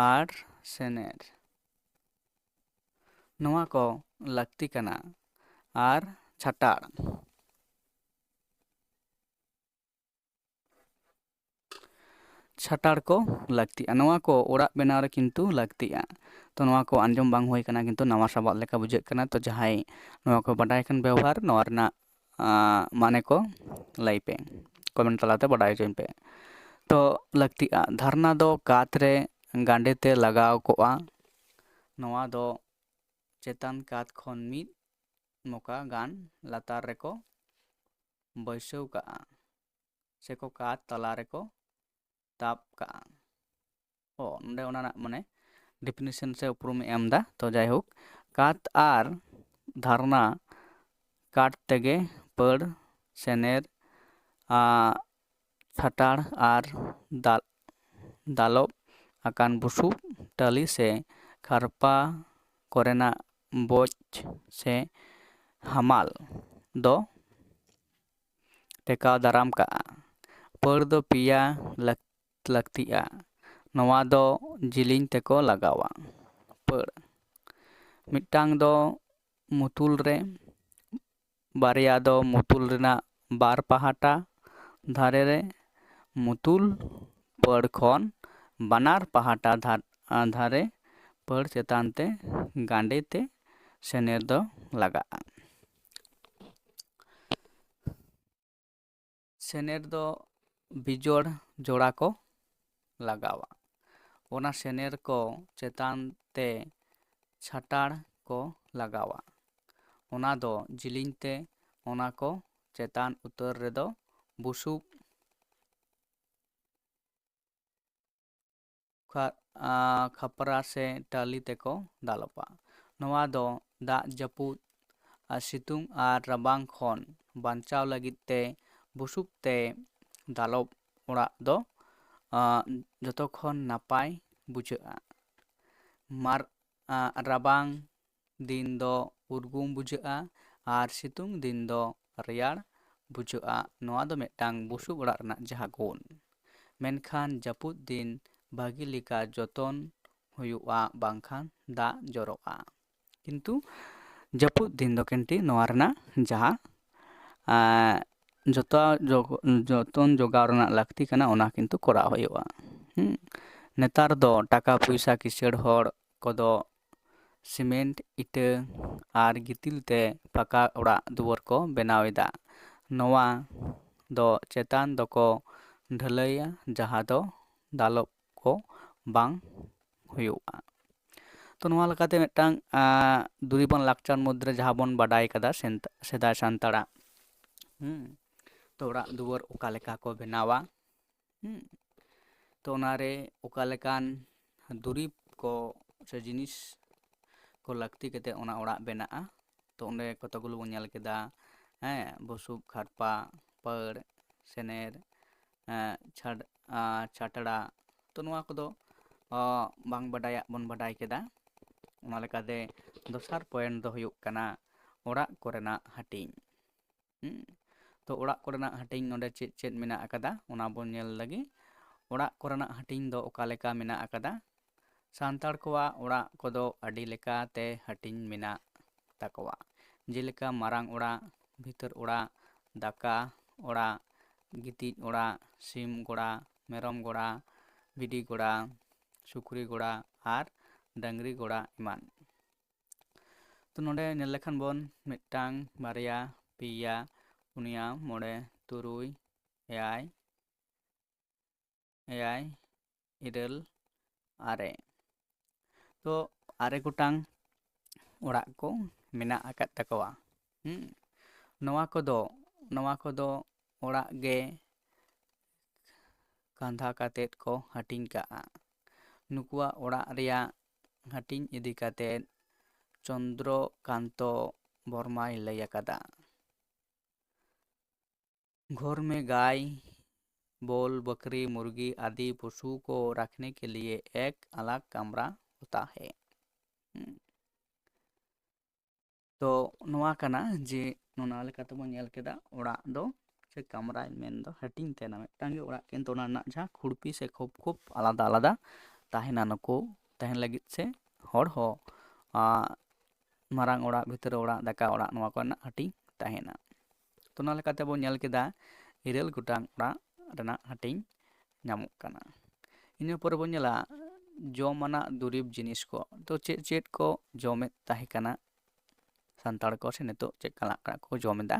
ᱟᱨ ᱥᱮᱱᱮᱨ, ᱱᱚᱣᱟ ᱠᱚ ᱞᱟᱹᱠᱛᱤ ᱠᱟᱱᱟ᱾ ᱟᱨ ᱪᱷᱟᱴᱟᱲ, ᱪᱷᱟᱴᱟᱲ ᱠᱚ ᱞᱟᱹᱠᱛᱤᱜᱼᱟ᱾ ᱱᱚᱣᱟ ᱠᱚ ᱚᱲᱟᱜ ᱵᱮᱱᱟᱣ ᱨᱮ ᱠᱤᱱᱛᱩ ᱞᱟᱹᱠᱛᱤᱜᱼᱟ᱾ ᱛᱚ ᱱᱚᱣᱟ ᱠᱚ ᱟᱸᱡᱚᱢ ᱵᱟᱝ ᱦᱩᱭ ᱠᱟᱱᱟ, ᱠᱤᱱᱛᱩ ᱱᱟᱣᱟ ᱥᱟᱵᱟᱫ ᱞᱮᱠᱟ ᱵᱩᱡᱷᱟᱹᱜ ᱠᱟᱱᱟ᱾ ᱛᱚ ᱡᱟᱦᱟᱸᱭ ᱱᱚᱣᱟ ᱠᱚ ᱵᱟᱰᱟᱭ ᱠᱷᱟᱱ ᱵᱮᱣᱦᱟᱨ, ᱱᱚᱣᱟ ᱨᱮᱱᱟᱜ, ᱟᱸ, ᱢᱟᱱᱮ ᱠᱚ ᱞᱟᱹᱭ ᱯᱮ, ᱠᱚᱢᱮᱱᱴ ᱛᱟᱞᱟᱛᱮ ᱵᱟᱰᱟᱭ ᱦᱚᱪᱚᱧ ᱯᱮ᱾ ᱛᱚ ᱞᱟᱹᱠᱛᱤᱜᱼᱟ, ᱫᱷᱟᱨᱱᱟ ᱫᱚ ᱠᱟᱸᱛ ᱨᱮ ᱜᱟᱸᱰᱮ ᱛᱮ ᱞᱟᱜᱟᱣ ᱠᱚᱜᱼᱟ᱾ ᱱᱚᱣᱟ ᱫᱚ ᱪᱮᱛᱟᱱ ᱠᱟᱸᱛ ᱠᱷᱚᱱ ᱢᱤᱫ ᱢᱚᱠᱟ ᱜᱟᱱ ᱞᱟᱛᱟᱨ ᱨᱮᱠᱚ ᱵᱟᱹᱭᱥᱟᱹᱣ ᱠᱟᱜᱼᱟ, ᱥᱮᱠᱚ ᱠᱟᱸᱛ ᱛᱟᱞᱟ ᱨᱮᱠᱚ ᱛᱟᱵ ᱠᱟᱜᱼᱟ᱾ ᱚ, ᱱᱚᱰᱮ ᱚᱱᱟ ᱨᱮᱱᱟᱜ ᱢᱟᱱᱮ definition ᱥᱮ ᱩᱯᱨᱩᱢ ᱮ ᱮᱢ ᱮᱫᱟ᱾ ᱛᱚ ᱡᱟᱭᱦᱳᱠ, ᱠᱟᱸᱛ ᱟᱨ ᱫᱷᱟᱨᱱᱟ ᱠᱟᱴ ᱛᱮᱜᱮ ᱯᱟᱹᱲ, ᱥᱮᱱᱮᱨ, ᱟ, ᱪᱷᱟᱴᱟᱲ ᱟᱨ ᱫᱟᱞ, ᱫᱟᱞᱚᱵ ᱟᱠᱟᱱ ᱵᱩᱥᱩᱵ ᱴᱟᱹᱞᱤ ᱥᱮ ᱠᱷᱟᱨᱯᱟ ᱠᱚᱨᱮᱱᱟᱜ ᱵᱚᱡᱽ ᱥᱮ ᱦᱟᱢᱟᱞ ᱫᱚ ᱴᱮᱠᱟᱣ ᱫᱟᱨᱟᱢ ᱠᱟᱜᱼᱟ᱾ ᱯᱟᱹᱲ ᱫᱚ ᱯᱮᱭᱟ ᱞᱟᱹᱠ-, ᱞᱟᱹᱠᱛᱤᱜᱼᱟ᱾ ᱱᱚᱣᱟ ᱫᱚ ᱡᱤᱞᱤᱧ ᱛᱮᱠᱚ ᱞᱟᱜᱟᱣᱟ᱾ ᱯᱟᱹᱲ ᱢᱤᱫᱴᱟᱝ ᱫᱚ ᱢᱩᱛᱩᱞ ᱨᱮ ᱵᱟᱨᱭᱟ ᱫᱚ ᱢᱩᱛᱩᱞ ᱨᱮᱱᱟᱜ ᱵᱟᱨ ᱯᱟᱦᱴᱟ ᱫᱷᱟᱨᱮ ᱨᱮ ᱢᱩᱛᱩᱞ ᱯᱟᱹᱲ ᱠᱷᱚᱱ ᱵᱟᱱᱟᱨ ᱯᱟᱦᱴᱟ ᱫᱷᱟᱨ-, ᱫᱷᱟᱨᱮ ᱯᱟᱹᱲ ᱪᱮᱛᱟᱱ ᱛᱮ ᱜᱟᱸᱰᱮ ᱛᱮ ᱥᱮᱱᱮᱨ ᱫᱚ ᱞᱟᱜᱟᱜᱼᱟ᱾ ᱥᱮᱱᱮᱨ ᱫᱚ ᱵᱤᱡᱚᱲ ᱡᱚᱲᱟ ᱠᱚ ᱞᱟᱜᱟᱣᱟ᱾ ᱚᱱᱟ ᱥᱮᱱᱮᱨ ᱠᱚ ᱪᱮᱛᱟᱱ ᱛᱮ ᱪᱷᱟᱴᱟᱲ ᱠᱚ ᱞᱟᱜᱟᱣᱟ᱾ ᱚᱱᱟ ᱫᱚ ᱡᱤᱞᱤᱧ ᱛᱮ, ᱚᱱᱟ ᱠᱚ ᱪᱮᱛᱟᱱ ᱩᱛᱟᱹᱨ ᱨᱮᱫᱚ ᱵᱩᱥᱩᱵ ᱠᱷᱟ-, ᱟ, ᱠᱷᱟᱯᱨᱟ ᱥᱮ ᱴᱟᱹᱞᱤ ᱛᱮᱠᱚ ᱫᱟᱞᱚᱵᱟ᱾ ᱱᱚᱣᱟ ᱫᱚ ᱫᱟᱜ ᱡᱟᱹᱯᱩᱫ ᱟᱨ ᱥᱤᱛᱩᱝ ᱟᱨ ᱨᱟᱵᱟᱝ ᱠᱷᱚᱱ ᱵᱟᱧᱪᱟᱣ ᱞᱟᱹᱜᱤᱫ ᱛᱮ ᱵᱩᱥᱩᱵ ᱛᱮ ᱫᱟᱞᱚᱵ ᱚᱲᱟᱜ ᱫᱚ, ᱟ, ᱡᱚᱛᱚ ᱠᱷᱚᱱ ᱱᱟᱯᱟᱭ ᱵᱩᱡᱷᱟᱹᱜᱼᱟ᱾ ᱢᱟᱨ-, ᱟ, ᱨᱟᱵᱟᱝ ᱫᱤᱱ ᱫᱚ ᱩᱨᱜᱩᱢ ᱵᱩᱡᱷᱟᱹᱜᱼᱟ ᱟᱨ ᱥᱤᱛᱩᱝ ᱫᱤᱱ ᱫᱚ ᱨᱮᱭᱟᱲ ᱵᱩᱡᱷᱟᱹᱜᱼᱟ᱾ ᱱᱚᱣᱟ ᱫᱚ ᱢᱤᱫᱴᱟᱝ ᱵᱩᱥᱩᱵ ᱚᱲᱟᱜ ᱨᱮᱱᱟᱜ ᱡᱟᱦᱟᱸ ᱜᱩᱱ᱾ ᱢᱮᱱᱠᱷᱟᱱ ᱡᱟᱹᱯᱩᱫ ᱫᱤᱱ ᱵᱷᱟᱹᱜᱤ ᱞᱮᱠᱟ ᱡᱚᱛᱚᱱ ᱦᱩᱭᱩᱜᱼᱟ, ᱵᱟᱝᱠᱷᱟᱱ ᱫᱟᱜ ᱡᱚᱨᱚᱜᱼᱟ᱾ ᱠᱤᱱᱛᱩ ᱡᱟᱹᱯᱩᱫ ᱫᱤᱱ ᱫᱚ ᱠᱤᱱᱛᱩ ᱱᱚᱣᱟ ᱨᱮᱱᱟᱜ ᱡᱟᱦᱟᱸ, ᱟᱸ, ᱡᱚᱛᱚ ᱡᱚᱜ-, ᱡᱚᱛᱚᱱ ᱡᱚᱜᱟᱣ ᱨᱮᱱᱟᱜ ᱞᱟᱹᱠᱛᱤ ᱠᱟᱱᱟ, ᱚᱱᱟ ᱠᱤᱱᱛᱩ ᱠᱚᱨᱟᱣ ᱦᱩᱭᱩᱜᱼᱟ᱾ ᱦᱩᱸ᱾ ᱱᱮᱛᱟᱨ ᱫᱚ ᱴᱟᱠᱟ ᱯᱚᱭᱥᱟ ᱠᱤᱥᱟᱹᱬ ᱦᱚᱲ ᱠᱚᱫᱚ ᱥᱤᱢᱮᱱᱴ, ᱤᱴᱟᱹ ᱟᱨ ᱜᱤᱛᱤᱞ ᱛᱮ ᱯᱟᱠᱟ ᱚᱲᱟᱜ ᱫᱩᱣᱟᱹᱨ ᱠᱚ ᱵᱮᱱᱟᱣ ᱮᱫᱟ᱾ ᱱᱚᱣᱟ ᱫᱚ ᱪᱮᱛᱟᱱ ᱫᱚᱠᱚ ᱰᱷᱟᱹᱞᱟᱹᱭᱟ, ᱡᱟᱦᱟᱸ ᱫᱚ ᱫᱟᱞᱚᱵ ᱠᱚ ᱵᱟᱝ ᱦᱩᱭᱩᱜᱼᱟ᱾ ᱛᱚ, ᱱᱚᱣᱟ ᱞᱮᱠᱟᱛᱮ ᱢᱤᱫᱴᱟᱝ, ᱟᱸ, ᱫᱩᱨᱤᱵᱟᱱ ᱞᱟᱠᱪᱟᱨ ᱢᱚᱫᱽᱫᱷᱮ ᱨᱮ ᱡᱟᱦᱟᱸ ᱵᱚᱱ ᱵᱟᱰᱟᱭ ᱠᱟᱫᱟ ᱥᱮᱱᱛ-, ᱥᱮᱫᱟᱭ ᱥᱟᱱᱛᱟᱲᱟᱜ, ᱦᱩᱸ, ᱛᱚ, ᱚᱲᱟᱜ ᱫᱩᱣᱟᱹᱨ ᱚᱠᱟ ᱞᱮᱠᱟ ᱠᱚ ᱵᱮᱱᱟᱣᱟ, ᱦᱩᱸ, ᱛᱚ, ᱚᱱᱟᱨᱮ ᱚᱠᱟ ᱞᱮᱠᱟᱱ ᱫᱩᱨᱤᱵᱽ ᱠᱚ ᱥᱮ ᱡᱤᱱᱤᱥ ᱠᱚ ᱞᱟᱹᱠᱛᱤ ᱠᱟᱛᱮ ᱚᱱᱟ ᱚᱲᱟᱜ ᱵᱮᱱᱟᱜᱼᱟ᱾ ᱛᱚ, ᱚᱸᱰᱮ ᱠᱚᱛᱚ ᱜᱩᱞᱳ ᱵᱚᱱ ᱧᱮᱞ ᱠᱮᱫᱟ, ᱦᱮᱸ, ᱵᱩᱥᱩᱵ, ᱠᱷᱟᱨᱯᱟ, ᱯᱟᱹᱲ, ᱥᱮᱱᱮᱨ, ᱮᱸ, ᱪᱷᱟᱰ-, ᱟᱸ, ᱪᱷᱟᱴᱲᱟ᱾ ᱛᱚ, ᱱᱚᱣᱟ ᱠᱚᱫᱚ, ᱚ, ᱵᱟᱝ ᱵᱟᱰᱟᱭᱟᱜ ᱵᱚᱱ ᱵᱟᱰᱟᱭ ᱠᱮᱫᱟ᱾ ᱚᱱᱟ ᱞᱮᱠᱟᱛᱮ ᱫᱚᱥᱟᱨ point ᱫᱚ ᱦᱩᱭᱩᱜ ᱠᱟᱱᱟ ᱚᱲᱟᱜ ᱠᱚᱨᱮᱱᱟᱜ ᱦᱟᱹᱴᱤᱧ᱾ ᱦᱩᱸ᱾ ᱛᱚ, ᱚᱲᱟᱜ ᱠᱚᱨᱮᱱᱟᱜ ᱦᱟᱹᱴᱤᱧ ᱱᱚᱰᱮ ᱪᱮᱫ ᱪᱮᱫ ᱢᱮᱱᱟᱜ ᱟᱠᱟᱫᱟ, ᱚᱱᱟ ᱵᱚᱱ ᱧᱮᱞ ᱞᱮᱜᱮ᱾ ᱚᱲᱟᱜ ᱠᱚᱨᱮᱱᱟᱜ ᱦᱟᱹᱴᱤᱧ ᱫᱚ ᱚᱠᱟ ᱞᱮᱠᱟ ᱢᱮᱱᱟᱜ ᱟᱠᱟᱫᱟ? ᱥᱟᱱᱛᱟᱲ ᱠᱚᱣᱟᱜ ᱚᱲᱟᱜ ᱠᱚᱫᱚ ᱟᱹᱰᱤ ᱞᱮᱠᱟᱛᱮ ᱦᱟᱹᱴᱤᱧ ᱢᱮᱱᱟᱜ ᱛᱟᱠᱚᱣᱟ, ᱡᱮᱞᱮᱠᱟ ᱢᱟᱨᱟᱝ ᱚᱲᱟᱜ, ᱵᱷᱤᱛᱟᱹᱨ ᱚᱲᱟᱜ, ᱫᱟᱠᱟ ᱚᱲᱟᱜ, ᱜᱤᱛᱤᱡ ᱚᱲᱟᱜ, ᱥᱤᱢ ᱜᱚᱲᱟ, ᱢᱮᱨᱚᱢ ᱜᱚᱲᱟ, ᱵᱷᱤᱰᱤ ᱜᱚᱲᱟ, ᱥᱩᱠᱨᱤ ᱜᱚᱲᱟ ᱟᱨ ᱰᱟᱹᱝᱨᱤ ᱜᱚᱲᱟ ᱮᱢᱟᱱ᱾ ᱛᱚ ᱱᱚᱰᱮ ᱧᱮᱞ ᱞᱮᱠᱷᱟᱱ ᱵᱚᱱ ᱢᱤᱫᱴᱟᱝ, ᱵᱟᱨᱭᱟ, ᱯᱮᱭᱟ, ᱯᱩᱱᱭᱟ, ᱢᱚᱬᱮ, ᱛᱩᱨᱩᱭ, ᱮᱭᱟᱭ, ᱮᱭᱟᱭ, ᱤᱨᱟᱹᱞ, ᱟᱨᱮ᱾ ᱛᱚ ᱟᱨᱮ ᱜᱚᱴᱟᱝ ᱚᱲᱟᱜ ᱠᱚ ᱢᱮᱱᱟᱜ ᱟᱠᱟᱫ ᱛᱟᱠᱚᱣᱟ᱾ ᱦᱩᱸ᱾ ᱱᱚᱣᱟ ᱠᱚᱫᱚ, ᱱᱚᱣᱟ ᱠᱚᱫᱚ ᱚᱲᱟᱜ ᱜᱮ ᱠᱟᱸᱫᱷᱟ ᱠᱟᱛᱮᱫ ᱠᱚ ᱦᱟᱹᱴᱤᱧ ᱠᱟᱜᱼᱟ᱾ ᱱᱩᱠᱩᱣᱟᱜ ᱚᱲᱟᱜ ᱨᱮᱭᱟᱜ ᱦᱟᱹᱴᱤᱧ ᱤᱫᱤ ᱠᱟᱛᱮᱫ ᱪᱚᱱᱫᱨᱚᱠᱟᱱᱛᱚ ᱵᱚᱨᱢᱟᱭ ᱞᱟᱹᱭ ᱟᱠᱟᱫᱟ, "घर में गाय, बोल, बकरी, मुर्गी आदि पशु को रखने के लिए एक अलग कमरा होता है।" ᱦᱩᱸ᱾ ᱛᱚ ᱱᱚᱣᱟ ᱠᱟᱱᱟ ᱡᱮ ᱚᱱᱟ ᱞᱮᱠᱟ ᱛᱮᱵᱚᱱ ᱧᱮᱞ ᱠᱮᱫᱟ ᱚᱲᱟᱜ ᱫᱚ ᱥᱮ ᱠᱟᱢᱨᱟ ᱢᱮᱱᱫᱚ ᱦᱟᱹᱴᱤᱧ ᱛᱟᱦᱮᱱᱟ ᱢᱤᱫᱴᱟᱝ ᱜᱮ ᱚᱲᱟᱜ, ᱠᱤᱱᱛᱩ ᱚᱱᱟ ᱨᱮᱱᱟᱜ ᱡᱟᱦᱟᱸ ᱠᱷᱩᱲᱯᱤ ᱥᱮ ᱠᱷᱳᱯ ᱠᱷᱳᱯ ᱟᱞᱟᱫᱟ ᱟᱞᱟᱫᱟ ᱛᱟᱦᱮᱱᱟ ᱱᱩᱠᱩ ᱛᱟᱦᱮᱱ ᱞᱟᱹᱜᱤᱫ ᱥᱮ ᱦᱚᱲ ᱦᱚᱸ, ᱟ, ᱢᱟᱨᱟᱝ ᱚᱲᱟᱜ, ᱵᱷᱤᱛᱨᱤ ᱚᱲᱟᱜ, ᱫᱟᱠᱟ ᱚᱲᱟᱜ, ᱱᱚᱣᱟ ᱠᱚᱨᱮᱱᱟᱜ ᱦᱟᱹᱴᱤᱧ ᱛᱟᱦᱮᱱᱟ᱾ ᱛᱚ ᱚᱱᱟ ᱞᱮᱠᱟᱛᱮ ᱵᱚᱱ ᱧᱮᱞ ᱠᱮᱫᱟ ᱤᱨᱟᱹᱞ ᱜᱚᱴᱟᱝ ᱚᱲᱟᱜ ᱨᱮᱱᱟᱜ ᱦᱟᱹᱴᱤᱧ ᱧᱟᱢᱚᱜ ᱠᱟᱱᱟ᱾ ᱤᱱᱟᱹ ᱯᱚᱨᱮ ᱵᱚᱱ ᱧᱮᱞᱟ ᱡᱚᱢᱟᱱᱟᱜ ᱫᱩᱨᱤᱵᱽ ᱡᱤᱱᱤᱥ ᱠᱚ᱾ ᱛᱚ ᱪᱮᱫ ᱪᱮᱫ ᱠᱚ ᱡᱚᱢᱮᱫ ᱛᱟᱦᱮᱸ ᱠᱟᱱᱟ ᱥᱟᱱᱛᱟᱲ ᱠᱚ, ᱥᱮ ᱱᱤᱛᱚᱜ ᱪᱮᱫ ᱞᱮᱠᱟᱱᱟᱜ ᱠᱚ ᱡᱚᱢ ᱮᱫᱟ,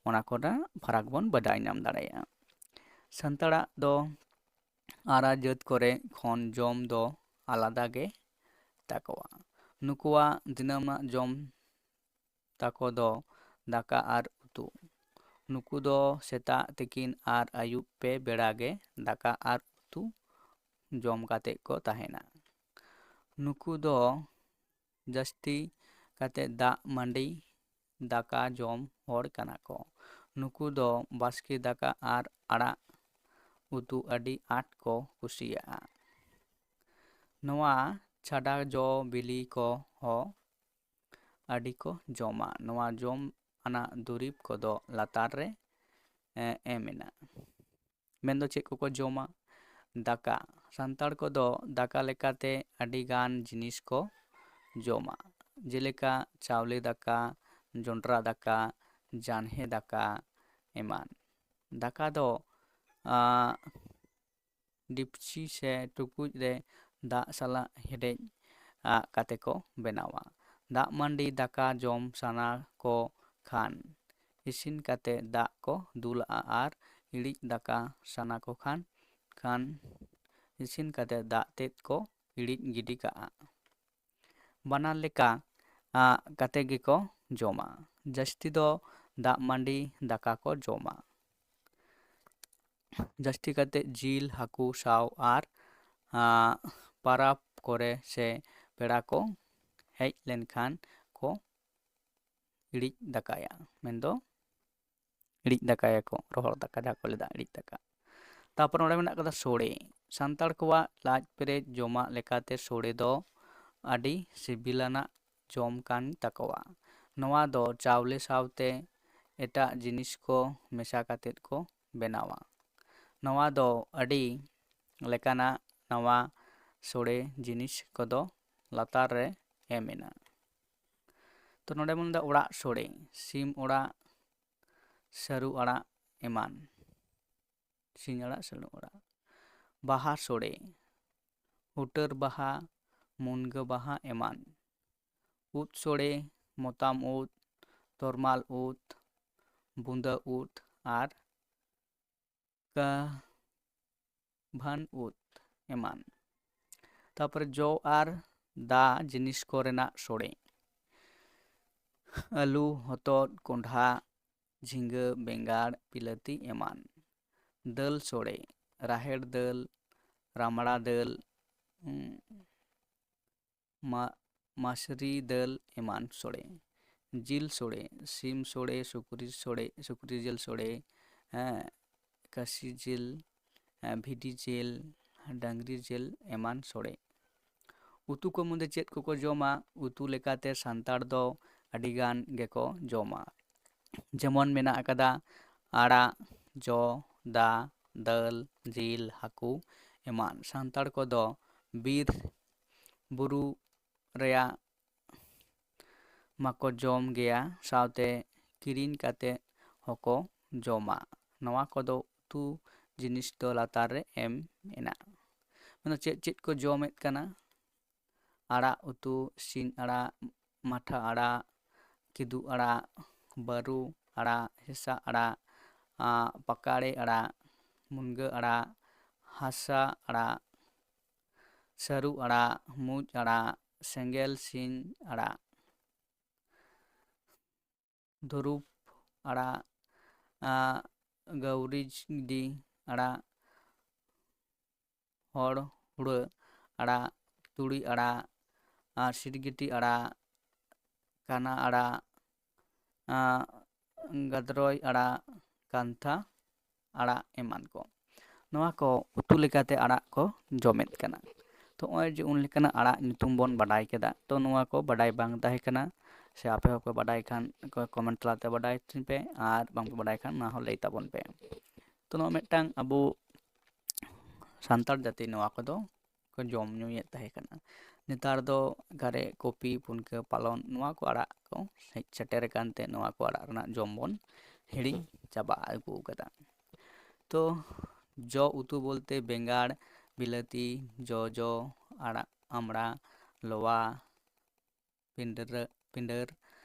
ᱚᱱᱟ ᱠᱚᱨᱮᱱᱟᱜ ᱯᱷᱟᱨᱟᱠ ᱵᱚᱱ ᱵᱟᱰᱟᱭ ᱧᱟᱢ ᱫᱟᱲᱮᱭᱟᱜᱼᱟ᱾ ᱥᱟᱱᱛᱟᱲᱟᱜ ᱫᱚ ᱟᱨᱟ ᱡᱟᱹᱛ ᱠᱚᱨᱮ ᱠᱷᱚᱱ ᱡᱚᱢ ᱫᱚ ᱟᱞᱟᱫᱟ ᱜᱮ ᱛᱟᱠᱚᱣᱟ᱾ ᱱᱩᱠᱩᱣᱟᱜ ᱫᱤᱱᱟᱹᱢᱟᱜ ᱡᱚᱢ ᱛᱟᱠᱚ ᱫᱚ ᱫᱟᱠᱟ ᱟᱨ ᱩᱛᱩ᱾ ᱱᱩᱠᱩ ᱫᱚ ᱥᱮᱛᱟᱜ, ᱛᱤᱠᱤᱱ ᱟᱨ ᱟᱹᱭᱩᱵ ᱯᱮ ᱵᱮᱲᱟ ᱜᱮ ᱫᱟᱠᱟ ᱟᱨ ᱩᱛᱩ ᱡᱚᱢ ᱠᱟᱛᱮ ᱠᱚ ᱛᱟᱦᱮᱱᱟ᱾ ᱱᱩᱠᱩ ᱫᱚ ᱡᱟᱹᱥᱛᱤ ᱠᱟᱛᱮ ᱫᱟᱜ ᱢᱟᱹᱰᱤ ᱫᱟᱠᱟ ᱡᱚᱢ ᱦᱚᱲ ᱠᱟᱱᱟ ᱠᱚ᱾ ᱱᱩᱠᱩ ᱫᱚ ᱵᱟᱥᱠᱮ ᱫᱟᱠᱟ ᱟᱨ ᱟᱲᱟᱜ ᱩᱛᱩ ᱟᱹᱰᱤ ᱟᱸᱴ ᱠᱚ ᱠᱩᱥᱤᱭᱟᱜᱼᱟ᱾ ᱱᱚᱣᱟ ᱪᱷᱟᱰᱟ ᱡᱚ ᱵᱤᱞᱤ ᱠᱚ ᱦᱚᱸ ᱟᱹᱰᱤ ᱠᱚ ᱡᱚᱢᱟ᱾ ᱱᱚᱣᱟ ᱡᱚᱢ ᱟᱱᱟᱜ ᱫᱩᱨᱤᱵᱽ ᱠᱚᱫᱚ ᱞᱟᱛᱟᱨ ᱨᱮ, ᱮ, ᱮᱢ ᱮᱱᱟ᱾ ᱢᱮᱱᱫᱚ ᱪᱮᱫ ᱠᱚᱠᱚ ᱡᱚᱢᱟ? ᱫᱟᱠᱟ᱾ ᱥᱟᱱᱛᱟᱲ ᱠᱚᱫᱚ ᱫᱟᱠᱟ ᱞᱮᱠᱟᱛᱮ ᱟᱹᱰᱤᱜᱟᱱ ᱡᱤᱱᱤᱥ ᱠᱚ ᱡᱚᱢᱟ, ᱡᱮᱞᱮᱠᱟ ᱪᱟᱣᱞᱮ ᱫᱟᱠᱟ, ᱡᱚᱱᱰᱨᱟ ᱫᱟᱠᱟ, ᱡᱟᱱᱦᱮ ᱫᱟᱠᱟ ᱮᱢᱟᱱ᱾ ᱫᱟᱠᱟ ᱫᱚ ᱟᱸ, ᱰᱤᱯᱪᱤ ᱥᱮ ᱴᱩᱠᱩᱡ ᱨᱮ ᱫᱟᱜ ᱥᱟᱞᱟᱜ ᱦᱮᱰᱮᱡ ᱟᱜ ᱠᱟᱛᱮ ᱠᱚ ᱵᱮᱱᱟᱣᱟ᱾ ᱫᱟᱜ ᱢᱟᱹᱰᱤ ᱫᱟᱠᱟ ᱡᱚᱢ ᱥᱟᱱᱟ ᱠᱚ ᱠᱷᱟᱱ ᱤᱥᱤᱱ ᱠᱟᱛᱮ ᱫᱟᱜ ᱠᱚ ᱫᱩᱞᱟᱜᱼᱟ ᱟᱨ ᱤᱲᱤᱡ ᱫᱟᱠᱟ ᱥᱟᱱᱟ ᱠᱚ ᱠᱷᱟᱱ, ᱠᱷᱟᱱ ᱤᱥᱤᱱ ᱠᱟᱛᱮ ᱫᱟᱜ ᱛᱮᱫ ᱠᱚ ᱤᱲᱤᱡ ᱜᱤᱰᱤ ᱠᱟᱜᱼᱟ᱾ ᱵᱟᱱᱟᱨ ᱞᱮᱠᱟ ᱟᱜ ᱠᱟᱛᱮ ᱜᱮᱠᱚ ᱡᱚᱢᱟ᱾ ᱡᱟᱹᱥᱛᱤ ᱫᱚ ᱫᱟᱜ ᱢᱟᱹᱰᱤ ᱫᱟᱠᱟ ᱠᱚ ᱡᱚᱢᱟ᱾ ᱡᱟᱹᱥᱛᱤ ᱠᱟᱛᱮ ᱡᱤᱞ, ᱦᱟᱹᱠᱩ ᱥᱟᱶ ᱟᱨ ᱟᱸ, ᱯᱟᱨᱟᱵᱽ ᱠᱚᱨᱮ ᱥᱮ ᱯᱮᱲᱟ ᱠᱚ ᱦᱮᱡ ᱞᱮᱱᱠᱷᱟᱱ ᱠᱚ ᱤᱲᱤᱡ ᱫᱟᱠᱟᱭᱟ, ᱢᱮᱱᱫᱚ ᱤᱲᱤᱡ ᱫᱟᱠᱟᱭᱟᱠᱚ, ᱨᱚᱦᱚᱲ ᱫᱟᱠᱟ ᱡᱟᱦᱟᱸ ᱠᱚ ᱞᱟᱹᱭᱫᱟ ᱤᱲᱤᱡ ᱫᱟᱠᱟ᱾ ᱛᱟᱯᱚᱨ ᱱᱚᱰᱮ ᱢᱮᱱᱟᱜ ᱠᱟᱫᱟ ᱥᱳᱲᱮ᱾ ᱥᱟᱱᱛᱟᱲ ᱠᱚᱣᱟᱜ ᱞᱟᱡ ᱯᱮᱨᱮᱡ ᱡᱚᱢᱟᱜ ᱞᱮᱠᱟᱛᱮ ᱥᱳᱲᱮ ᱫᱚ ᱟᱹᱰᱤ ᱥᱤᱵᱤᱞᱟᱱᱟᱜ ᱡᱚᱢ ᱠᱟᱱ ᱛᱟᱠᱚᱣᱟ᱾ ᱱᱚᱣᱟ ᱫᱚ ᱪᱟᱣᱞᱮ ᱥᱟᱶᱛᱮ ᱮᱴᱟᱜ ᱡᱤᱱᱤᱥ ᱠᱚ ᱢᱮᱥᱟ ᱠᱟᱛᱮᱫ ᱠᱚ ᱵᱮᱱᱟᱣᱟ᱾ ᱱᱚᱣᱟ ᱫᱚ ᱟᱹᱰᱤ ᱞᱮᱠᱟᱱᱟᱜ ᱱᱟᱣᱟ ᱥᱳᱲᱮ ᱡᱤᱱᱤᱥ ᱠᱚᱫᱚ ᱞᱟᱛᱟᱨ ᱨᱮ ᱮᱢ ᱮᱱᱟ᱾ ᱛᱚ ᱱᱚᱰᱮ ᱵᱚᱱ ᱞᱟᱹᱭᱫᱟ ᱚᱲᱟᱜ ᱥᱳᱲᱮ, ᱥᱤᱢ ᱚᱲᱟᱜ, ᱥᱟᱹᱨᱩ ᱟᱲᱟᱜ ᱮᱢᱟᱱ᱾ ᱥᱤᱧ ᱟᱲᱟᱜ, ᱥᱟᱹᱨᱩ ᱟᱲᱟᱜ᱾ ᱵᱟᱦᱟ ᱥᱳᱲᱮ, ᱩᱴᱟᱹᱨ ᱵᱟᱦᱟ, ᱢᱩᱱᱜᱟᱹ ᱵᱟᱦᱟ ᱮᱢᱟᱱ᱾ ᱩᱫ ᱥᱳᱲᱮ, ᱢᱚᱛᱟᱢ ᱩᱫ, ᱛᱚᱨᱢᱟᱞ ᱩᱫ, ᱵᱩᱸᱫᱟᱹ ᱩᱫ ᱟᱨ ᱠᱟᱹᱵᱷᱟᱱ ᱩᱫ ᱮᱢᱟᱱ᱾ ᱛᱟᱯᱚᱨᱮ ᱡᱚ ᱟᱨ ᱫᱟ ᱡᱤᱱᱤᱥ ᱠᱚᱨᱮᱱᱟᱜ ᱥᱳᱲᱮ, ᱟᱹᱞᱩ, ᱦᱚᱛᱚᱫ, ᱠᱚᱸᱰᱷᱟ, ᱡᱷᱤᱸᱜᱟᱹ, ᱵᱮᱸᱜᱟᱲ, ᱵᱤᱞᱟᱹᱛᱤ ᱮᱢᱟᱱ᱾ ᱫᱟᱹᱞ ᱥᱳᱲᱮ, ᱨᱟᱦᱮᱲ ᱫᱟᱹᱞ, ᱨᱟᱢᱲᱟ ᱫᱟᱹᱞ, ᱩᱸ, ᱢᱟ-, ᱢᱟᱥᱨᱤ ᱫᱟᱹᱞ ᱮᱢᱟᱱ ᱥᱳᱲᱮ᱾ ᱡᱤᱞ ᱥᱳᱲᱮ, ᱥᱤᱢ ᱥᱳᱲᱮ, ᱥᱩᱠᱨᱤ ᱥᱳᱲᱮ, ᱥᱩᱠᱨᱤ ᱡᱤᱞ ᱥᱳᱲᱮ, ᱦᱮᱸ, ᱠᱟᱹᱥᱤ ᱡᱤᱞ, ᱦᱮᱸ, ᱵᱷᱤᱰᱤ ᱡᱤᱞ, ᱰᱟᱹᱝᱨᱤ ᱡᱤᱞ ᱮᱢᱟᱱ ᱥᱳᱲᱮ᱾ ᱩᱛᱩ ᱠᱚ ᱢᱩᱫᱽᱨᱮ ᱪᱮᱫ ᱠᱚᱠᱚ ᱡᱚᱢᱟ? ᱩᱛᱩ ᱞᱮᱠᱟᱛᱮ ᱥᱟᱱᱛᱟᱲ ᱫᱚ ᱟᱹᱰᱤᱜᱟᱱ ᱜᱮᱠᱚ ᱡᱚᱢᱟ᱾ ᱡᱮᱢᱚᱱ ᱢᱮᱱᱟᱜ ᱟᱠᱟᱫᱟ ᱟᱲᱟᱜ, ᱡᱚ, ᱫᱟ, ᱫᱟᱹᱞ, ᱡᱤᱞ, ᱦᱟᱹᱠᱩ ᱮᱢᱟᱱ᱾ ᱥᱟᱱᱛᱟᱲ ᱠᱚᱫᱚ ᱵᱤᱨ ᱵᱩᱨᱩ ᱨᱮᱭᱟᱜ ᱢᱟᱠᱚ ᱡᱚᱢ ᱜᱮᱭᱟ, ᱥᱟᱶᱛᱮ ᱠᱤᱨᱤᱧ ᱠᱟᱛᱮ ᱦᱚᱸᱠᱚ ᱡᱚᱢᱟ᱾ ᱱᱚᱣᱟ ᱠᱚᱫᱚ ᱩᱛᱩ ᱡᱤᱱᱤᱥ ᱫᱚ ᱞᱟᱛᱟᱨ ᱨᱮ ᱮᱢ ᱮᱱᱟ᱾ ᱢᱮᱱᱫᱚ ᱪᱮᱫ ᱪᱮᱫ ᱠᱚ ᱡᱚᱢᱮᱫ ᱠᱟᱱᱟ? ᱟᱲᱟᱜ ᱩᱛᱩ, ᱥᱤᱧ ᱟᱲᱟᱜ, ᱢᱟᱴᱷᱟ ᱟᱲᱟᱜ, ᱠᱤᱫᱩ ᱟᱲᱟᱜ, ᱵᱟᱹᱨᱩ ᱟᱲᱟᱜ, ᱦᱮᱸᱥᱟᱜ ᱟᱲᱟᱜ, ᱟᱸ, ᱯᱟᱠᱟᱲᱮ ᱟᱲᱟᱜ, ᱢᱩᱱᱜᱟᱹ ᱟᱲᱟᱜ, ᱦᱟᱥᱟ ᱟᱲᱟᱜ, ᱥᱟᱹᱨᱩ ᱟᱲᱟᱜ, ᱢᱩᱡ ᱟᱲᱟᱜ, ᱥᱮᱸᱜᱮᱞ ᱥᱤᱧ ᱟᱲᱟᱜ, ᱫᱷᱩᱨᱩᱯ ᱟᱲᱟᱜ, ᱟᱸ, ᱜᱟᱹᱣᱨᱤᱡᱰᱤ ᱟᱲᱟᱜ, ᱦᱚᱲ ᱦᱩᱲᱟᱹ ᱟᱲᱟᱜ, ᱛᱩᱲᱤ ᱟᱲᱟᱜ, ᱟᱨ ᱥᱤᱨᱜᱤᱴᱤ ᱟᱲᱟᱜ, ᱠᱟᱱᱟ ᱟᱲᱟᱜ, ᱟᱸ, ᱜᱟᱫᱽᱨᱚᱭ ᱟᱲᱟᱜ, ᱠᱟᱱᱛᱷᱟ ᱟᱲᱟᱜ ᱮᱢᱟᱱ ᱠᱚ᱾ ᱱᱚᱣᱟ ᱠᱚ ᱩᱛᱩ ᱞᱮᱠᱟᱛᱮ ᱟᱲᱟᱜ ᱠᱚ ᱡᱚᱢᱮᱫ ᱠᱟᱱᱟ᱾ ᱛᱚ ᱱᱚᱜᱼᱚᱭ ᱡᱮ ᱩᱱ ᱞᱮᱠᱟᱱᱟᱜ ᱟᱲᱟᱜ ᱧᱩᱛᱩᱢ ᱵᱚᱱ ᱵᱟᱰᱟᱭ ᱠᱮᱫᱟ, ᱛᱚ ᱱᱚᱣᱟ ᱠᱚ ᱵᱟᱰᱟᱭ ᱵᱟᱝ ᱛᱟᱦᱮᱸ ᱠᱟᱱᱟ, ᱥᱮ ᱟᱯᱮ ᱦᱚᱸᱯᱮ ᱵᱟᱰᱟᱭ ᱠᱷᱟᱱ ᱠᱚᱢᱮᱱᱴ ᱛᱟᱞᱟᱛᱮ ᱵᱟᱰᱟᱭ ᱦᱚᱪᱚᱧ ᱯᱮ, ᱟᱨ ᱵᱟᱝ ᱯᱮ ᱵᱟᱰᱟᱭ ᱠᱷᱟᱱ ᱚᱱᱟ ᱦᱚᱸ ᱞᱟᱹᱭ ᱛᱟᱵᱚᱱ ᱯᱮ᱾ ᱛᱚ ᱱᱚᱣᱟ ᱢᱤᱫᱴᱟᱝ ᱟᱵᱚ ᱥᱟᱱᱛᱟᱲ ᱡᱟᱹᱛᱤ ᱱᱚᱣᱟ ᱠᱚᱫᱚ ᱠᱚ ᱡᱚᱢ ᱧᱩᱭᱮᱫ ᱛᱟᱦᱮᱸ ᱠᱟᱱᱟ᱾ ᱱᱮᱛᱟᱨ ᱫᱚ ᱚᱠᱟᱨᱮ ᱠᱚᱯᱤ, ᱯᱩᱱᱠᱟᱹ, ᱯᱟᱞᱚᱱ, ᱱᱚᱣᱟ ᱠᱚ ᱟᱲᱟᱜ ᱠᱚ ᱦᱮᱡ ᱥᱮᱴᱮᱨ ᱟᱠᱟᱱ ᱛᱮ ᱱᱚᱣᱟ ᱠᱚ ᱟᱲᱟᱜ ᱨᱮᱱᱟᱜ ᱡᱚᱢ ᱵᱚᱱ ᱦᱤᱲᱤᱧ ᱪᱟᱵᱟ ᱟᱹᱜᱩ ᱟᱠᱟᱫᱟ᱾ ᱛᱚ ᱡᱚ ᱩᱛᱩ ᱵᱚᱞᱛᱮ ᱵᱮᱸᱜᱟᱲ, ᱵᱤᱞᱟᱹᱛᱤ, ᱡᱚᱡᱚ, ᱟᱲᱟᱜ, ᱟᱢᱲᱟ, ᱞᱚᱣᱟ, ᱯᱤᱸᱰᱟᱹᱨ, ᱯᱤᱸᱰᱟᱹᱨ,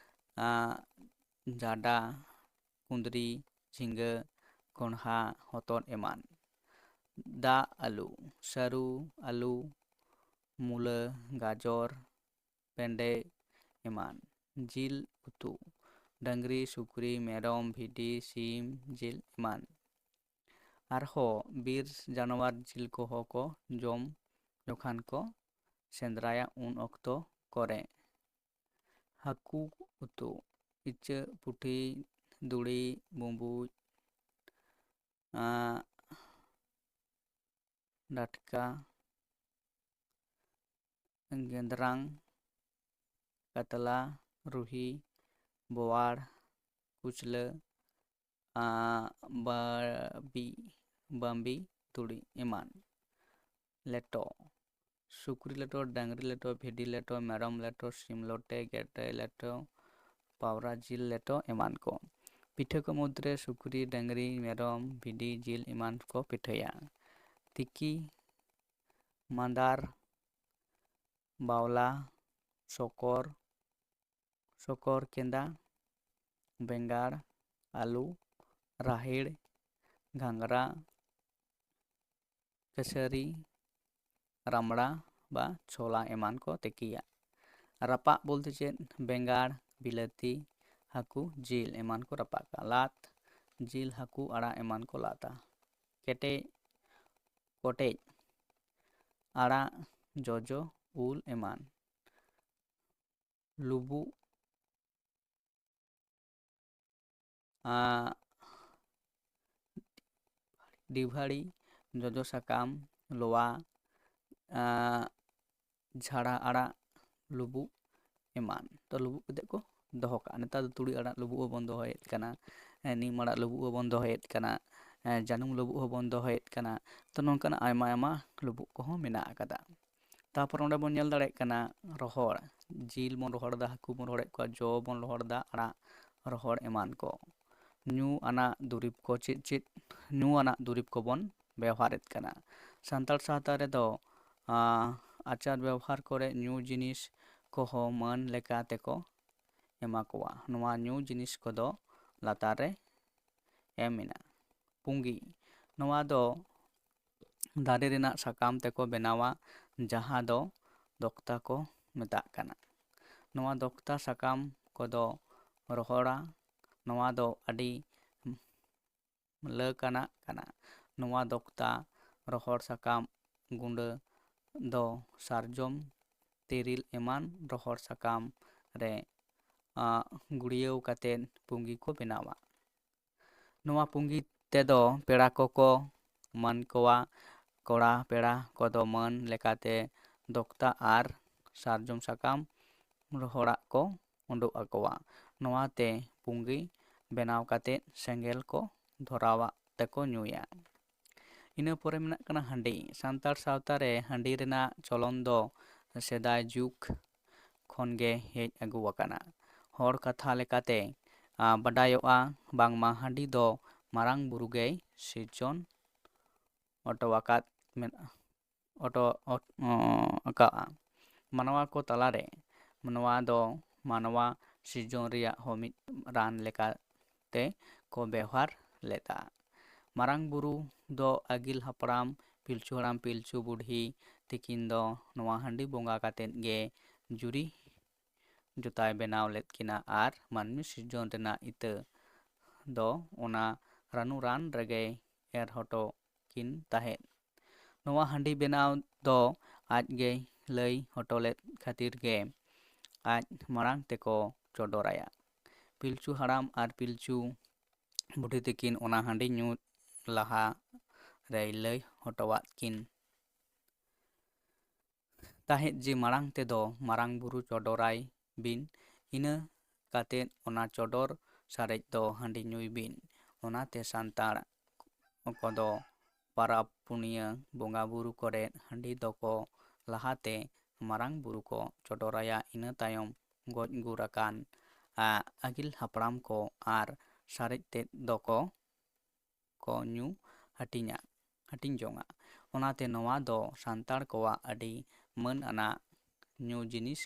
ᱟᱸ, ᱡᱟᱰᱟ, ᱠᱩᱸᱫᱽᱨᱤ, ᱡᱷᱤᱸᱜᱟᱹ, ᱠᱚᱸᱰᱷᱟ, ᱦᱚᱛᱚᱫ ᱮᱢᱟᱱ᱾ ᱫᱟᱜ ᱟᱹᱞᱩ, ᱥᱟᱹᱨᱩ, ᱟᱹᱞᱩ, ᱢᱩᱞᱟᱹ, ᱜᱟᱡᱚᱨ, ᱵᱮᱸᱰᱮ ᱮᱢᱟᱱ᱾ ᱡᱤᱞ ᱩᱛᱩ, ᱰᱟᱹᱝᱨᱤ, ᱥᱩᱠᱨᱤ, ᱢᱮᱨᱚᱢ, ᱵᱷᱤᱰᱤ, ᱥᱤᱢ ᱡᱤᱞ ᱮᱢᱟᱱ᱾ ᱟᱨᱦᱚᱸ ᱵᱤᱨ ᱡᱟᱱᱣᱟᱨ ᱡᱤᱞ ᱠᱚᱦᱚᱸ ᱠᱚ ᱡᱚᱢ ᱡᱚᱠᱷᱟᱱ ᱠᱚ ᱥᱮᱸᱫᱽᱨᱟᱭᱟ ᱩᱱ ᱚᱠᱛᱚ ᱠᱚᱨᱮ᱾ ᱦᱟᱹᱠᱩ ᱩᱛᱩ, ᱤᱪᱟᱹᱜ, ᱯᱩᱴᱷᱤ, ᱫᱩᱲᱤ, ᱵᱩᱸᱵᱩᱡ, ᱟᱸ, ᱰᱟᱴᱠᱟ, ᱜᱮᱸᱫᱽᱨᱟᱝ, ᱠᱟᱛᱞᱟ, ᱨᱩᱦᱤ, ᱵᱳᱣᱟᱲ, ᱠᱩᱪᱞᱟᱹ, ᱟᱸ, ᱵᱟᱹᱵᱤ, ᱵᱟᱹᱢᱵᱤ, ᱛᱩᱲᱤ ᱮᱢᱟᱱ᱾ ᱞᱮᱴᱚ, ᱥᱩᱠᱨᱤ ᱞᱮᱴᱚ, ᱰᱟᱹᱝᱨᱤ ᱞᱮᱴᱚ, ᱵᱷᱤᱰᱤ ᱞᱮᱴᱚ, ᱢᱮᱨᱚᱢ ᱞᱮᱴᱚ, ᱥᱤᱢ ᱞᱚᱴᱮ, ᱜᱮᱰᱮ ᱞᱮᱴᱚ, ᱯᱟᱣᱨᱟ ᱡᱤᱞ ᱞᱮᱴᱚ ᱮᱢᱟᱱ ᱠᱚ᱾ ᱯᱤᱴᱷᱟᱹ ᱠᱚ ᱢᱩᱫᱽᱨᱮ ᱥᱩᱠᱨᱤ, ᱰᱟᱹᱝᱨᱤ, ᱢᱮᱨᱚᱢ, ᱵᱷᱤᱰᱤ ᱡᱤᱞ ᱮᱢᱟᱱ ᱠᱚ ᱯᱤᱴᱷᱟᱹᱭᱟ᱾ ᱛᱤᱠᱤ, ᱢᱟᱸᱫᱟᱨ, ᱵᱟᱣᱞᱟ, ᱥᱚᱠᱚᱨ, ᱥᱚᱠᱚᱨ ᱠᱮᱸᱫᱟ, ᱵᱮᱸᱜᱟᱲ, ᱟᱹᱞᱩ, ᱨᱟᱦᱮᱲ, ᱜᱷᱟᱸᱜᱽᱨᱟ, ᱠᱟᱹᱥᱟᱹᱨᱤ, ᱨᱟᱢᱲᱟ ᱵᱟ ᱪᱷᱚᱞᱟ ᱮᱢᱟᱱ ᱠᱚ ᱛᱤᱠᱤᱭᱟ᱾ ᱨᱟᱯᱟᱜ ᱵᱚᱞᱛᱮ ᱪᱮᱫ? ᱵᱮᱸᱜᱟᱲ, ᱵᱤᱞᱟᱹᱛᱤ, ᱦᱟᱹᱠᱩ, ᱡᱤᱞ ᱮᱢᱟᱱ ᱠᱚ ᱨᱟᱯᱟᱜ ᱠᱟᱜᱼᱟ᱾ ᱞᱟᱫ, ᱡᱤᱞ, ᱦᱟᱹᱠᱩ, ᱟᱲᱟᱜ ᱮᱢᱟᱱ ᱠᱚ ᱞᱟᱫᱟ᱾ ᱠᱮᱴᱮᱡ, ᱠᱚᱴᱮᱡ, ᱟᱲᱟᱜ, ᱡᱚᱡᱚ, ᱩᱞ ᱮᱢᱟᱱ᱾ ᱞᱩᱵᱩᱜ, ᱟᱸ, ᱰᱤᱵᱷᱟᱹᱲᱤ, ᱡᱚᱡᱚ ᱥᱟᱠᱟᱢ, ᱞᱚᱣᱟ, ᱟᱸ, ᱡᱷᱟᱲᱟ ᱟᱲᱟᱜ, ᱞᱩᱵᱩᱜ ᱮᱢᱟᱱ᱾ ᱛᱚ, ᱞᱩᱵᱩᱜ ᱠᱟᱛᱮᱫ ᱠᱚ ᱫᱚᱦᱚ ᱠᱟᱜᱼᱟ᱾ ᱱᱮᱛᱟᱨ ᱫᱚ ᱛᱩᱲᱤ ᱟᱲᱟᱜ ᱞᱩᱵᱩᱜ ᱦᱚᱸᱵᱚᱱ ᱫᱚᱦᱚᱭᱮᱫ ᱠᱟᱱᱟ, ᱮᱸ, ᱱᱤᱢ ᱟᱲᱟᱜ ᱞᱩᱵᱩᱜ ᱦᱚᱸᱵᱚᱱ ᱫᱚᱦᱚᱭᱮᱫ ᱠᱟᱱᱟ, ᱮᱸ, ᱡᱟᱹᱱᱩᱢ ᱞᱩᱵᱩᱜ ᱦᱚᱸᱵᱚᱱ ᱫᱚᱦᱚᱭᱮᱫ ᱠᱟᱱᱟ᱾ ᱛᱚ, ᱱᱚᱝᱠᱟᱱᱟᱜ ᱟᱭᱢᱟ ᱟᱭᱢᱟ ᱞᱩᱵᱩᱜ ᱠᱚᱦᱚᱸ ᱢᱮᱱᱟᱜ ᱟᱠᱟᱫᱟ᱾ ᱛᱟᱯᱚᱨ ᱚᱸᱰᱮ ᱵᱚᱱ ᱧᱮᱞ ᱫᱟᱲᱮᱭᱟᱜ ᱠᱟᱱᱟ ᱨᱚᱦᱚᱲ, ᱡᱤᱞ ᱵᱚᱱ ᱨᱚᱦᱚᱲ ᱮᱫᱟ, ᱦᱟᱹᱠᱩ ᱵᱚᱱ ᱨᱚᱦᱚᱲᱮᱫ ᱠᱚᱣᱟ, ᱡᱚ ᱵᱚᱱ ᱨᱚᱦᱚᱲ ᱮᱫᱟ, ᱟᱲᱟᱜ ᱨᱚᱦᱚᱲ ᱮᱢᱟᱱ ᱠᱚ᱾ ᱧᱩ ᱟᱱᱟᱜ ᱫᱩᱨᱤᱵᱽ ᱠᱚ ᱪᱮᱫ ᱪᱮᱫ? ᱧᱩ ᱟᱱᱟᱜ ᱫᱩᱨᱤᱵᱽ ᱠᱚᱵᱚᱱ ᱵᱮᱣᱦᱟᱨᱮᱫ ᱠᱟᱱᱟ᱾ ᱥᱟᱱᱛᱟᱲ ᱥᱟᱶᱛᱟ ᱨᱮᱫᱚ, ᱟᱸ, ᱟᱪᱟᱨ ᱵᱮᱣᱦᱟᱨ ᱠᱚᱨᱮ ᱧᱩ ᱡᱤᱱᱤᱥ ᱠᱚᱦᱚᱸ ᱢᱟᱹᱱ ᱞᱮᱠᱟ ᱛᱮᱠᱚ ᱮᱢᱟ ᱠᱚᱣᱟ᱾ ᱱᱚᱣᱟ ᱧᱩ ᱡᱤᱱᱤᱥ ᱠᱚᱫᱚ ᱞᱟᱛᱟᱨ ᱨᱮ ᱮᱢ ᱮᱱᱟ᱾ ᱯᱩᱸᱜᱤ, ᱱᱚᱣᱟ ᱫᱚ ᱫᱟᱨᱮ ᱨᱮᱱᱟᱜ ᱥᱟᱠᱟᱢ ᱛᱮᱠᱚ ᱵᱮᱱᱟᱣᱟ, ᱡᱟᱦᱟᱸ ᱫᱚ ᱫᱚᱠᱛᱟ ᱠᱚ ᱢᱮᱛᱟᱜ ᱠᱟᱱᱟ᱾ ᱱᱚᱣᱟ ᱫᱚᱠᱛᱟ ᱥᱟᱠᱟᱢ ᱠᱚᱫᱚ ᱨᱚᱦᱚᱲᱟ᱾ ᱱᱚᱣᱟ ᱫᱚ ᱟᱹᱰᱤ ᱞᱟᱹᱠᱟᱱᱟᱜ ᱠᱟᱱᱟ᱾ ᱱᱚᱣᱟ ᱫᱚᱠᱛᱟ ᱨᱚᱦᱚᱲ ᱥᱟᱠᱟᱢ ᱜᱩᱸᱰᱟᱹ ᱫᱚ ᱥᱟᱨᱡᱚᱢ, ᱛᱤᱨᱤᱞ ᱮᱢᱟᱱ ᱨᱚᱦᱚᱲ ᱥᱟᱠᱟᱢ ᱨᱮ, ᱟᱸ, ᱜᱩᱲᱭᱟᱹᱣ ᱠᱟᱛᱮᱫ ᱯᱩᱸᱜᱤ ᱠᱚ ᱵᱮᱱᱟᱣᱟ᱾ ᱱᱚᱣᱟ ᱯᱩᱸᱜᱤ ᱛᱮᱫᱚ ᱯᱮᱲᱟ ᱠᱚᱠᱚ ᱢᱟᱹᱱ ᱠᱚᱣᱟ᱾ ᱠᱚᱲᱟ ᱯᱮᱲᱟ ᱠᱚᱫᱚ ᱢᱟᱹᱱ ᱞᱮᱠᱟᱛᱮ ᱫᱚᱠᱛᱟ ᱟᱨ ᱥᱟᱨᱡᱚᱢ ᱥᱟᱠᱟᱢ ᱨᱚᱦᱚᱲᱟᱜ ᱠᱚ ᱩᱰᱩᱠ ᱟᱠᱚᱣᱟ᱾ ᱱᱚᱣᱟ ᱛᱮ ᱯᱩᱸᱜᱤ ᱵᱮᱱᱟᱣ ᱠᱟᱛᱮᱫ ᱥᱮᱸᱜᱮᱞ ᱠᱚ ᱫᱷᱚᱨᱟᱣᱟᱜ ᱛᱮᱠᱚ ᱧᱩᱭᱟ᱾ ᱤᱱᱟᱹ ᱯᱚᱨᱮ ᱢᱮᱱᱟᱜ ᱠᱟᱱᱟ ᱦᱟᱺᱰᱤ᱾ ᱥᱟᱱᱛᱟᱲ ᱥᱟᱶᱛᱟ ᱨᱮ ᱦᱟᱺᱰᱤ ᱨᱮᱱᱟᱜ ᱪᱚᱞᱚᱱ ᱫᱚ ᱥᱮᱫᱟᱭ ᱡᱩᱜᱽ ᱠᱷᱚᱱ ᱜᱮ ᱦᱮᱡ ᱟᱹᱜᱩ ᱟᱠᱟᱱᱟ᱾ ᱦᱚᱲ ᱠᱟᱛᱷᱟ ᱞᱮᱠᱟᱛᱮ ᱵᱟᱰᱟᱭᱚᱜᱼᱟ, ᱵᱟᱝᱢᱟ ᱦᱟᱺᱰᱤ ᱫᱚ ᱢᱟᱨᱟᱝ ᱵᱩᱨᱩ ᱜᱮᱭ ᱥᱤᱨᱡᱚᱱ ᱚᱴᱚ ᱟᱠᱟᱫ ᱚᱴᱚ ᱟᱠᱟᱫᱼᱟ᱾ ᱢᱟᱱᱣᱟ ᱠᱚ ᱛᱟᱞᱟᱨᱮ ᱱᱚᱣᱟ ᱫᱚ ᱢᱟᱱᱣᱟ ᱥᱤᱨᱡᱚᱱ ᱨᱮᱭᱟᱜ ᱦᱚᱸ ᱢᱤᱫ ᱨᱟᱱ ᱞᱮᱠᱟᱛᱮ ᱠᱚ ᱵᱮᱣᱦᱟᱨ ᱞᱮᱫᱟ᱾ ᱢᱟᱨᱟᱝ ᱵᱩᱨᱩ ᱫᱚ ᱟᱹᱜᱤᱞ ᱦᱟᱯᱲᱟᱢ ᱯᱤᱞᱪᱩ ᱦᱟᱲᱟᱢ ᱯᱤᱞᱪᱩ ᱵᱩᱰᱷᱤ ᱛᱤᱠᱤᱱ ᱫᱚ ᱱᱚᱣᱟ ᱦᱟᱺᱰᱤ ᱵᱚᱸᱜᱟ ᱠᱟᱛᱮᱫ ᱜᱮ ᱡᱩᱨᱤ ᱡᱚᱛᱟᱭ ᱵᱮᱱᱟᱣ ᱞᱮᱫ ᱠᱤᱱᱟ ᱟᱨ ᱢᱟᱹᱱᱢᱤ ᱥᱤᱨᱡᱚᱱ ᱨᱮᱱᱟᱜ ᱤᱛᱟᱹ ᱫᱚ ᱚᱱᱟ ᱨᱟᱹᱱᱩ ᱨᱟᱱ ᱨᱮᱜᱮᱭ ᱮᱨ ᱦᱚᱴᱚ ᱠᱤᱱ ᱛᱟᱦᱮᱸᱫ᱾ ᱱᱚᱣᱟ ᱦᱟᱺᱰᱤ ᱵᱮᱱᱟᱣ ᱫᱚ ᱟᱡ ᱜᱮᱭ ᱞᱟᱹᱭ ᱦᱚᱴᱚ ᱞᱮᱫ ᱠᱷᱟᱹᱛᱤᱨ ᱜᱮ ᱟᱡ ᱢᱟᱲᱟᱝ ᱛᱮᱠᱚ ᱪᱚᱰᱚᱨᱟᱭᱟ᱾ ᱯᱤᱞᱪᱩ ᱦᱟᱲᱟᱢ ᱟᱨ ᱯᱤᱞᱪᱩ ᱵᱩᱰᱷᱤ ᱛᱤᱠᱤᱱ ᱚᱱᱟ ᱦᱟᱺᱰᱤ ᱧᱩ ᱞᱟᱦᱟ ᱨᱮᱭ ᱞᱟᱹᱭ ᱦᱚᱴᱚᱣᱟᱫ ᱠᱤᱱ ᱛᱟᱦᱮᱸᱫ ᱡᱮ ᱢᱟᱲᱟᱝ ᱛᱮᱫᱚ ᱢᱟᱨᱟᱝ ᱵᱩᱨᱩ ᱪᱚᱰᱚᱨᱟᱭ ᱵᱤᱱ, ᱤᱱᱟᱹ ᱠᱟᱛᱮᱫ ᱚᱱᱟ ᱪᱚᱰᱚᱨ ᱥᱟᱨᱮᱡ ᱫᱚ ᱦᱟᱺᱰᱤ ᱧᱩᱭ ᱵᱤᱱ᱾ ᱚᱱᱟᱛᱮ ᱥᱟᱱᱛᱟᱲ ᱠᱚᱫᱚ ᱯᱟᱨᱟᱵᱽ ᱯᱩᱱᱤᱭᱟᱹ ᱵᱚᱸᱜᱟ ᱵᱩᱨᱩ ᱠᱚᱨᱮ ᱦᱟᱺᱰᱤ ᱫᱚᱠᱚ ᱞᱟᱦᱟᱛᱮ ᱢᱟᱨᱟᱝ ᱵᱩᱨᱩ ᱠᱚ ᱪᱚᱰᱚᱨᱟᱭᱟ, ᱤᱱᱟᱹ ᱛᱟᱭᱚᱢ ᱜᱚᱡ ᱜᱩᱨ ᱟᱠᱟᱱ ᱟ, ᱟᱹᱜᱤᱞ ᱦᱟᱯᱲᱟᱢ ᱠᱚ ᱟᱨ ᱥᱟᱨᱮᱡ ᱛᱮᱫ ᱫᱚᱠᱚ ᱠᱚ ᱧᱩ ᱦᱟᱹᱴᱤᱧᱟ, ᱦᱟᱹᱴᱤᱧ ᱡᱚᱝᱟ᱾ ᱚᱱᱟᱛᱮ ᱱᱚᱣᱟ ᱫᱚ ᱥᱟᱱᱛᱟᱲ ᱠᱚᱣᱟᱜ ᱟᱹᱰᱤ ᱢᱟᱹᱱ ᱟᱱᱟᱜ ᱧᱩ ᱡᱤᱱᱤᱥ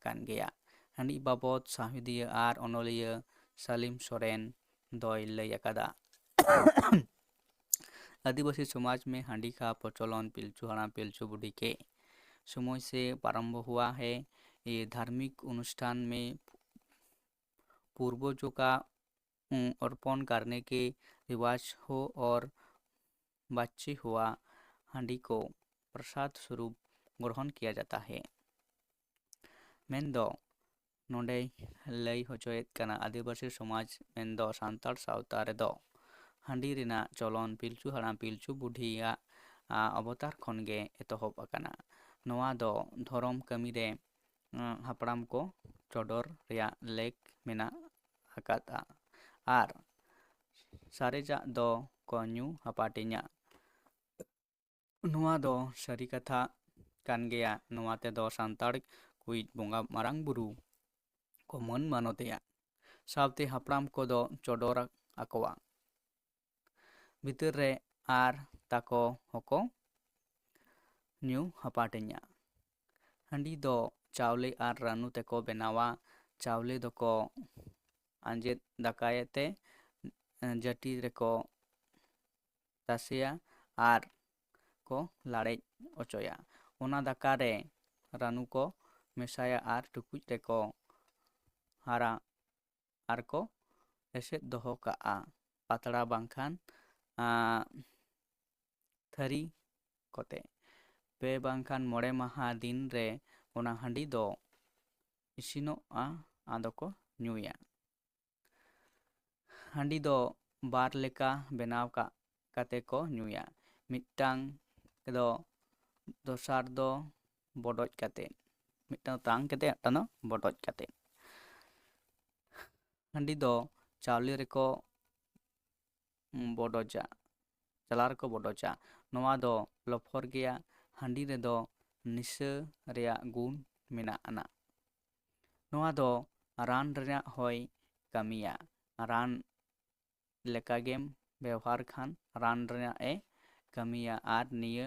ᱠᱟᱱ ᱜᱮᱭᱟ᱾ ᱦᱟᱺᱰᱤ ᱵᱟᱵᱚᱫ ᱥᱟᱶᱦᱮᱫᱤᱭᱟᱹ ᱟᱨ ᱚᱱᱚᱞᱤᱭᱟᱹ ᱥᱟᱞᱤᱢ ᱥᱚᱨᱮᱱ ᱫᱚᱭ ᱞᱟᱹᱭ ᱟᱠᱟᱫᱟ, आदिवासी समाज में हंडी का प्रचलन पिलचू हड़ाम पिलचू बूढ़ी के समय से प्रारंभ हुआ है। ये धार्मिक अनुष्ठान में पूर्वजों का, उम, अर्पण करने के रिवाज हो और बचे हुआ हांडी को प्रसाद स्वरूप ग्रहण किया जाता है। ᱢᱮᱱᱫᱚ ᱱᱚᱰᱮᱭ ᱞᱟᱹᱭ ᱦᱚᱪᱚᱭᱮᱫ ᱠᱟᱱᱟ, ᱟᱹᱫᱤᱵᱟᱹᱥᱤ ᱥᱚᱢᱟᱡᱽ ᱢᱮᱱᱫᱚ ᱥᱟᱱᱛᱟᱲ ᱥᱟᱶᱛᱟ ᱨᱮᱫᱚ ᱦᱟᱺᱰᱤ ᱨᱮᱱᱟᱜ ᱪᱚᱞᱚᱱ ᱯᱤᱞᱪᱩ ᱦᱟᱲᱟᱢ ᱯᱤᱞᱪᱩ ᱵᱩᱰᱷᱤᱭᱟᱜ, ᱟ, ᱚᱵᱚᱛᱟᱨ ᱠᱷᱚᱱ ᱜᱮ ᱮᱛᱚᱦᱚᱵ ᱟᱠᱟᱱᱟ᱾ ᱱᱚᱣᱟ ᱫᱚ ᱫᱷᱚᱨᱚᱢ ᱠᱟᱹᱢᱤ ᱨᱮ, ᱟ, ᱦᱟᱯᱲᱟᱢ ᱠᱚ ᱪᱚᱰᱚᱨ ᱨᱮᱭᱟᱜ ᱞᱮᱠ ᱢᱮᱱᱟᱜ ᱟᱠᱟᱫᱼᱟ ᱟᱨ ᱥᱟᱨᱮᱡᱟᱜ ᱫᱚ ᱠᱚ ᱧᱩ ᱦᱟᱯᱟᱴᱤᱧᱟ᱾ ᱱᱚᱣᱟ ᱫᱚ ᱥᱟᱹᱨᱤ ᱠᱟᱛᱷᱟ ᱠᱟᱱ ᱜᱮᱭᱟ᱾ ᱱᱚᱣᱟ ᱛᱮᱫᱚ ᱥᱟᱱᱛᱟᱲ ᱠᱚᱭᱤᱡ ᱵᱚᱸᱜᱟ ᱢᱟᱨᱟᱝ ᱵᱩᱨᱩ ᱠᱚ ᱢᱟᱹᱱ ᱢᱟᱱᱚᱛᱮᱭᱟ᱾ ᱥᱟᱶᱛᱮ ᱦᱟᱯᱲᱟᱢ ᱠᱚᱫᱚ ᱪᱚᱰᱚᱨ ᱟᱠᱚᱣᱟ᱾ ᱵᱷᱤᱛᱟᱹᱨ ᱨᱮ ᱟᱨ ᱛᱟᱠᱚ ᱦᱚᱸᱠᱚ ᱧᱩ ᱦᱟᱯᱟᱴᱤᱧᱟ᱾ ᱦᱟᱺᱰᱤ ᱫᱚ ᱪᱟᱣᱞᱮ ᱟᱨ ᱨᱟᱹᱱᱩ ᱛᱮᱠᱚ ᱵᱮᱱᱟᱣᱟ᱾ ᱪᱟᱣᱞᱮ ᱫᱚᱠᱚ ᱟᱸᱡᱮᱫ ᱫᱟᱠᱟᱭᱮ ᱛᱮ ᱡᱟᱹᱴᱤ ᱨᱮᱠᱚ ᱛᱟᱥᱮᱭᱟ ᱟᱨ ᱠᱚ ᱞᱟᱲᱮᱡ ᱚᱪᱚᱭᱟ᱾ ᱚᱱᱟ ᱫᱟᱠᱟ ᱨᱮ ᱨᱟᱹᱱᱩ ᱠᱚ ᱢᱮᱥᱟᱭᱟ ᱟᱨ ᱴᱩᱠᱩᱡ ᱨᱮᱠᱚ ᱦᱟᱨᱟ ᱟᱨ ᱠᱚ ᱮᱥᱮᱫ ᱫᱚᱦᱚ ᱠᱟᱜᱼᱟ, ᱯᱟᱛᱲᱟ ᱵᱟᱝᱠᱷᱟᱱ, ᱟᱸ, ᱛᱷᱟᱹᱨᱤ ᱠᱚᱛᱮ᱾ ᱯᱮ ᱵᱟᱝᱠᱷᱟᱱ ᱢᱚᱬᱮ ᱢᱟᱦᱟ ᱫᱤᱱ ᱨᱮ ᱚᱱᱟ ᱦᱟᱺᱰᱤ ᱫᱚ ᱤᱥᱤᱱᱚᱜᱼᱟ, ᱟᱫᱚ ᱠᱚ ᱧᱩᱭᱟ᱾ ᱦᱟᱺᱰᱤ ᱫᱚ ᱵᱟᱨ ᱞᱮᱠᱟ ᱵᱮᱱᱟᱣ ᱠᱟᱜ ᱠᱟᱛᱮ ᱠᱚ ᱧᱩᱭᱟ᱾ ᱢᱤᱫᱴᱟᱝ ᱫᱚ, ᱫᱚᱥᱟᱨ ᱫᱚ ᱵᱚᱰᱚᱡ ᱠᱟᱛᱮ, ᱢᱤᱫᱴᱟᱝ ᱛᱟᱝ ᱠᱟᱛᱮ, ᱢᱤᱫᱴᱟᱝ ᱫᱚ ᱵᱚᱰᱚᱡ ᱠᱟᱛᱮ᱾ ᱦᱟᱺᱰᱤ ᱫᱚ ᱪᱟᱣᱞᱮ ᱨᱮᱠᱚ ᱵᱚᱰᱚᱡᱟ, ᱪᱟᱞᱟ ᱨᱮᱠᱚ ᱵᱚᱰᱚᱡᱟ᱾ ᱱᱚᱣᱟ ᱫᱚ ᱞᱚᱯᱷᱚᱨ ᱜᱮᱭᱟ᱾ ᱦᱟᱺᱰᱤ ᱨᱮᱫᱚ ᱱᱤᱥᱟᱹ ᱨᱮᱭᱟᱜ ᱜᱩᱱ ᱢᱮᱱᱟᱜ ᱟᱱᱟ᱾ ᱱᱚᱣᱟ ᱫᱚ ᱨᱟᱱ ᱨᱮᱱᱟᱜ ᱦᱚᱸᱭ ᱠᱟᱹᱢᱤᱭᱟ᱾ ᱨᱟᱱ ᱞᱮᱠᱟᱜᱮᱢ ᱵᱮᱣᱦᱟᱨ ᱠᱷᱟᱱ ᱨᱟᱱ ᱨᱮᱱᱟᱜ ᱮ ᱠᱟᱹᱢᱤᱭᱟ, ᱟᱨ ᱱᱤᱭᱟᱹ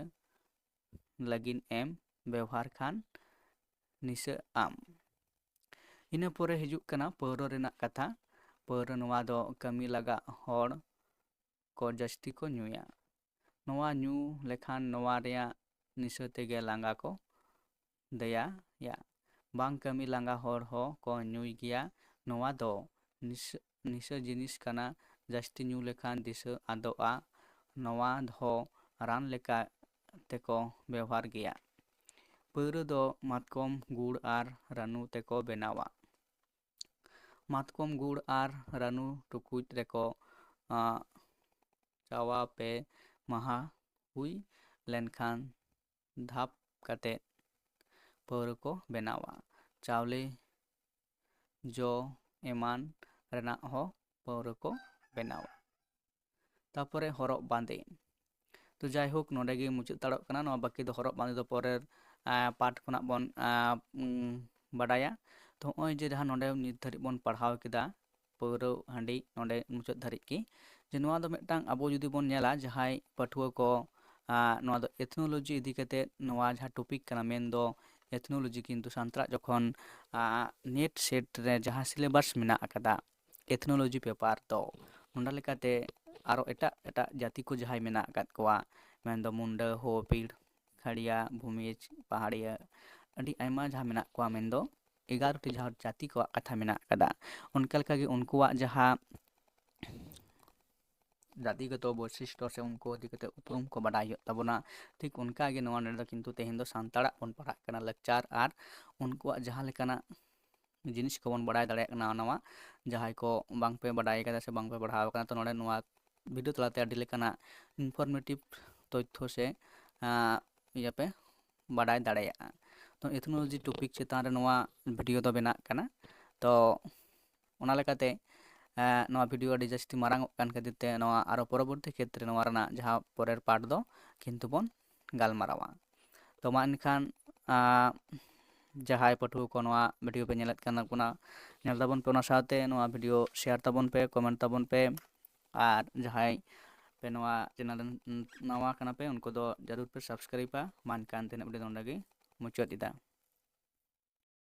ᱞᱟᱹᱜᱤᱫ ᱮᱢ ᱵᱮᱣᱦᱟᱨ ᱠᱷᱟᱱ ᱱᱤᱥᱟᱹᱜ ᱟᱢ᱾ ᱤᱱᱟᱹ ᱯᱚᱨᱮ ᱦᱤᱡᱩᱜ ᱠᱟᱱᱟ ᱯᱟᱹᱣᱨᱟᱹ ᱨᱮᱱᱟᱜ ᱠᱟᱛᱷᱟ᱾ ᱯᱟᱹᱣᱨᱟᱹ, ᱱᱚᱣᱟ ᱫᱚ ᱠᱟᱹᱢᱤ ᱞᱟᱜᱟᱜ ᱦᱚᱲ ᱠᱚ ᱡᱟᱹᱥᱛᱤ ᱠᱚ ᱧᱩᱭᱟ᱾ ᱱᱚᱣᱟ ᱧᱩ ᱞᱮᱠᱷᱟᱱ ᱱᱚᱣᱟ ᱨᱮᱭᱟᱜ ᱱᱤᱥᱟᱹ ᱛᱮᱜᱮ ᱞᱟᱸᱜᱟ ᱠᱚ ᱫᱮᱭᱟᱭᱟ᱾ ᱵᱟᱝ ᱠᱟᱹᱢᱤ ᱞᱟᱸᱜᱟ ᱦᱚᱲ ᱦᱚᱸ ᱠᱚ ᱧᱩᱭ ᱜᱮᱭᱟ᱾ ᱱᱚᱣᱟ ᱫᱚ ᱱᱤᱥᱟᱹ, ᱱᱤᱥᱟᱹ ᱡᱤᱱᱤᱥ ᱠᱟᱱᱟ᱾ ᱡᱟᱹᱥᱛᱤ ᱧᱩ ᱞᱮᱠᱷᱟᱱ ᱫᱤᱥᱟᱹ ᱟᱫᱚᱜᱼᱟ᱾ ᱱᱚᱣᱟ ᱫᱚ ᱨᱟᱱ ᱞᱮᱠᱟ ᱛᱮᱠᱚ ᱵᱮᱣᱦᱟᱨ ᱜᱮᱭᱟ᱾ ᱯᱟᱹᱣᱨᱟᱹ ᱫᱚ ᱢᱟᱛᱠᱚᱢ, ᱜᱩᱲ ᱟᱨ ᱨᱟᱹᱱᱩ ᱛᱮᱠᱚ ᱵᱮᱱᱟᱣᱟ᱾ ᱢᱟᱛᱠᱚᱢ, ᱜᱩᱲ ᱟᱨ ᱨᱟᱹᱱᱩ ᱴᱩᱠᱩᱡ ᱨᱮᱠᱚ, ᱟᱸ, ᱪᱟᱣᱟ ᱯᱮ ᱢᱟᱦᱟ ᱦᱩᱭ ᱞᱮᱱᱠᱷᱟᱱ ᱫᱷᱟᱯ ᱠᱟᱛᱮ ᱯᱟᱹᱣᱨᱟᱹ ᱠᱚ ᱵᱮᱱᱟᱣᱟ᱾ ᱪᱟᱣᱞᱮ, ᱡᱚ ᱮᱢᱟᱱ ᱨᱮᱱᱟᱜ ᱦᱚᱸ ᱯᱟᱹᱣᱨᱟᱹ ᱠᱚ ᱵᱮᱱᱟᱣᱟ᱾ ᱛᱟᱯᱚᱨᱮ ᱦᱚᱨᱚᱜ ᱵᱟᱸᱫᱮ᱾ ᱛᱚ ᱡᱟᱭᱦᱳᱠ, ᱱᱚᱰᱮ ᱜᱮ ᱢᱩᱪᱟᱹᱫ ᱦᱟᱛᱟᱲᱚᱜ ᱠᱟᱱᱟ᱾ ᱱᱚᱣᱟ ᱵᱟᱹᱠᱤ ᱫᱚ ᱦᱚᱨᱚᱜ ᱵᱟᱸᱫᱮ ᱫᱚ ᱯᱚᱨᱮᱨ, ᱟᱸ, ᱯᱟᱴ ᱠᱷᱚᱱᱟᱜ ᱵᱚᱱ, ᱟᱸ, ᱩᱸ, ᱵᱟᱰᱟᱭᱟ᱾ ᱛᱚ ᱱᱚᱜᱼᱚᱭ ᱡᱮ ᱡᱟᱦᱟᱸ ᱱᱚᱰᱮ ᱱᱤᱛ ᱫᱷᱟᱹᱨᱤᱡ ᱵᱚᱱ ᱯᱟᱲᱦᱟᱣ ᱠᱮᱫᱟ, ᱯᱟᱹᱣᱨᱟᱹ ᱦᱟᱺᱰᱤ ᱱᱚᱰᱮ ᱢᱩᱪᱟᱹᱫ ᱫᱷᱟᱹᱨᱤᱡ ᱜᱮ, ᱡᱮ ᱱᱚᱣᱟ ᱫᱚ ᱢᱤᱫᱴᱟᱝ ᱟᱵᱚ ᱡᱩᱫᱤ ᱵᱚᱱ ᱧᱮᱞᱟ ᱡᱟᱦᱟᱸᱭ ᱯᱟᱹᱴᱷᱩᱣᱟᱹ ᱠᱚ ᱟᱸ, ᱱᱚᱣᱟ ᱫᱚ ethnology ᱤᱫᱤ ᱠᱟᱛᱮ ᱱᱚᱣᱟ ᱡᱟᱦᱟᱸ topic ᱠᱟᱱᱟ, ᱢᱮᱱᱫᱚ ethnology, ᱠᱤᱱᱛᱩ ᱥᱟᱱᱛᱟᱲᱟᱜ ᱡᱚᱠᱷᱚᱱ ᱟᱸ, NET SET ᱨᱮ ᱡᱟᱦᱟᱸ syllabus ᱢᱮᱱᱟᱜ ᱟᱠᱟᱫᱟ ethnology paper ᱫᱚ, ᱚᱱᱟ ᱞᱮᱠᱟᱛᱮ ᱟᱨᱚ ᱮᱴᱟᱜ ᱮᱴᱟᱜ ᱡᱟᱹᱛᱤ ᱠᱚ ᱡᱟᱦᱟᱸᱭ ᱢᱮᱱᱟᱜ ᱟᱠᱟᱫ ᱠᱚᱣᱟ, ᱢᱮᱱᱫᱚ ᱢᱩᱱᱰᱟᱹ, ᱦᱳ, ᱯᱤᱲ, ᱠᱷᱟᱲᱤᱭᱟ, ᱵᱷᱩᱢᱤᱡᱽ, ᱯᱟᱦᱟᱲᱤᱭᱟᱹ, ᱟᱹᱰᱤ ᱟᱭᱢᱟ ᱡᱟᱦᱟᱸ ᱢᱮᱱᱟᱜ ᱠᱚᱣᱟ, ᱢᱮᱱᱫᱚ ᱮᱜᱟᱨᱚ ᱴᱤ ᱡᱟᱦᱟᱸ ᱡᱟᱹᱛᱤ ᱠᱚᱣᱟᱜ ᱠᱟᱛᱷᱟ ᱢᱮᱱᱟᱜ ᱟᱠᱟᱫᱟ, ᱚᱱᱠᱟ ᱞᱮᱠᱟᱜᱮ ᱩᱱᱠᱩᱣᱟᱜ ᱡᱟᱦᱟᱸ ᱡᱟᱹᱛᱤᱜᱚᱛᱚ ᱵᱳᱭᱥᱤᱥᱴᱚ ᱥᱮ ᱩᱱᱠᱩ ᱤᱫᱤ ᱠᱟᱛᱮ ᱩᱯᱨᱩᱢ ᱠᱚ ᱵᱟᱰᱟᱭ ᱦᱩᱭᱩᱜ ᱛᱟᱵᱚᱱᱟ᱾ ᱴᱷᱤᱠ ᱚᱱᱠᱟᱜᱮ ᱱᱚᱣᱟ ᱱᱚᱰᱮ ᱫᱚ ᱠᱤᱱᱛᱩ ᱛᱮᱦᱮᱧ ᱫᱚ ᱥᱟᱱᱛᱟᱲᱟᱜ ᱵᱚᱱ ᱯᱟᱲᱦᱟᱜ ᱠᱟᱱᱟ, ᱞᱟᱠᱪᱟᱨ ᱟᱨ ᱩᱱᱠᱩᱣᱟᱜ ᱡᱟᱦᱟᱸ ᱞᱮᱠᱟᱱᱟᱜ ᱡᱤᱱᱤᱥ ᱠᱚᱵᱚᱱ ᱵᱟᱰᱟᱭ ᱫᱟᱲᱮᱭᱟᱜ ᱠᱟᱱᱟ ᱱᱟᱣᱟ, ᱡᱟᱦᱟᱸᱭ ᱠᱚ ᱵᱟᱝᱯᱮ ᱵᱟᱰᱟᱭ ᱠᱟᱫᱟ ᱥᱮ ᱵᱟᱝᱯᱮ ᱯᱟᱲᱦᱟᱣ ᱠᱟᱱᱟ, ᱛᱚ ᱱᱚᱰᱮ ᱱᱚᱣᱟ video ᱛᱟᱞᱟᱛᱮ ᱟᱹᱰᱤ ᱞᱮᱠᱟᱱᱟᱜ informative ᱛᱚᱛᱛᱷᱚ ᱥᱮ ᱟᱸ, ᱤᱭᱟᱹ ᱯᱮ ᱵᱟᱰᱟᱭ ᱫᱟᱲᱮᱭᱟᱜᱼᱟ᱾ ᱛᱚ ethnology topic ᱪᱮᱛᱟᱱ ᱨᱮ ᱱᱚᱣᱟ video ᱫᱚ ᱵᱮᱱᱟᱜ ᱠᱟᱱᱟ᱾ ᱛᱚ ᱚᱱᱟ ᱞᱮᱠᱟᱛᱮ ᱮᱸ, ᱱᱚᱣᱟ video ᱟᱹᱰᱤ ᱡᱟᱹᱥᱛᱤ ᱢᱟᱨᱟᱝ ᱚᱜ ᱠᱟᱱ ᱠᱷᱟᱹᱛᱤᱨ ᱛᱮ ᱱᱚᱣᱟ ᱟᱨᱚ ᱯᱚᱨᱚᱵᱚᱨᱛᱤ ᱠᱷᱮᱛᱨᱮ ᱱᱚᱣᱟ ᱨᱮᱱᱟᱜ ᱡᱟᱦᱟᱸ ᱯᱚᱨᱮᱨ part ᱫᱚ ᱠᱤᱱᱛᱩ ᱵᱚᱱ ᱜᱟᱞᱢᱟᱨᱟᱣᱟ᱾ ᱛᱚ ᱢᱟ ᱮᱱᱠᱷᱟᱱ ᱟᱸ, ᱡᱟᱦᱟᱸᱭ ᱯᱟᱹᱴᱷᱩᱣᱟᱹ ᱠᱚ ᱱᱚᱣᱟ video ᱯᱮ ᱧᱮᱞᱮᱫ ᱠᱟᱱ ᱛᱟᱵᱚᱱᱟ, ᱧᱮᱞ ᱛᱟᱵᱚᱱ ᱯᱮ, ᱚᱱᱟ ᱥᱟᱶᱛᱮ ᱱᱚᱣᱟ video share ᱛᱟᱵᱚᱱ ᱯᱮ, comment ᱛᱟᱵᱚᱱ ᱯᱮ, ᱟᱨ ᱡᱟᱦᱟᱸᱭ ᱯᱮ ᱱᱚᱣᱟ channel ᱨᱮᱱ ᱱᱟᱣᱟ ᱠᱟᱱᱟ ᱯᱮ, ᱩᱱᱠᱩ ᱫᱚ ᱡᱟᱹᱨᱩᱲ ᱯᱮ subscribeᱟ᱾ ᱢᱟ ᱮᱱᱠᱷᱟᱱ ᱛᱮᱦᱮᱧᱟᱜ video ᱫᱚ ᱱᱚᱸᱰᱮ ᱜᱮ ᱢᱩᱪᱟᱹᱫ ᱮᱫᱟ᱾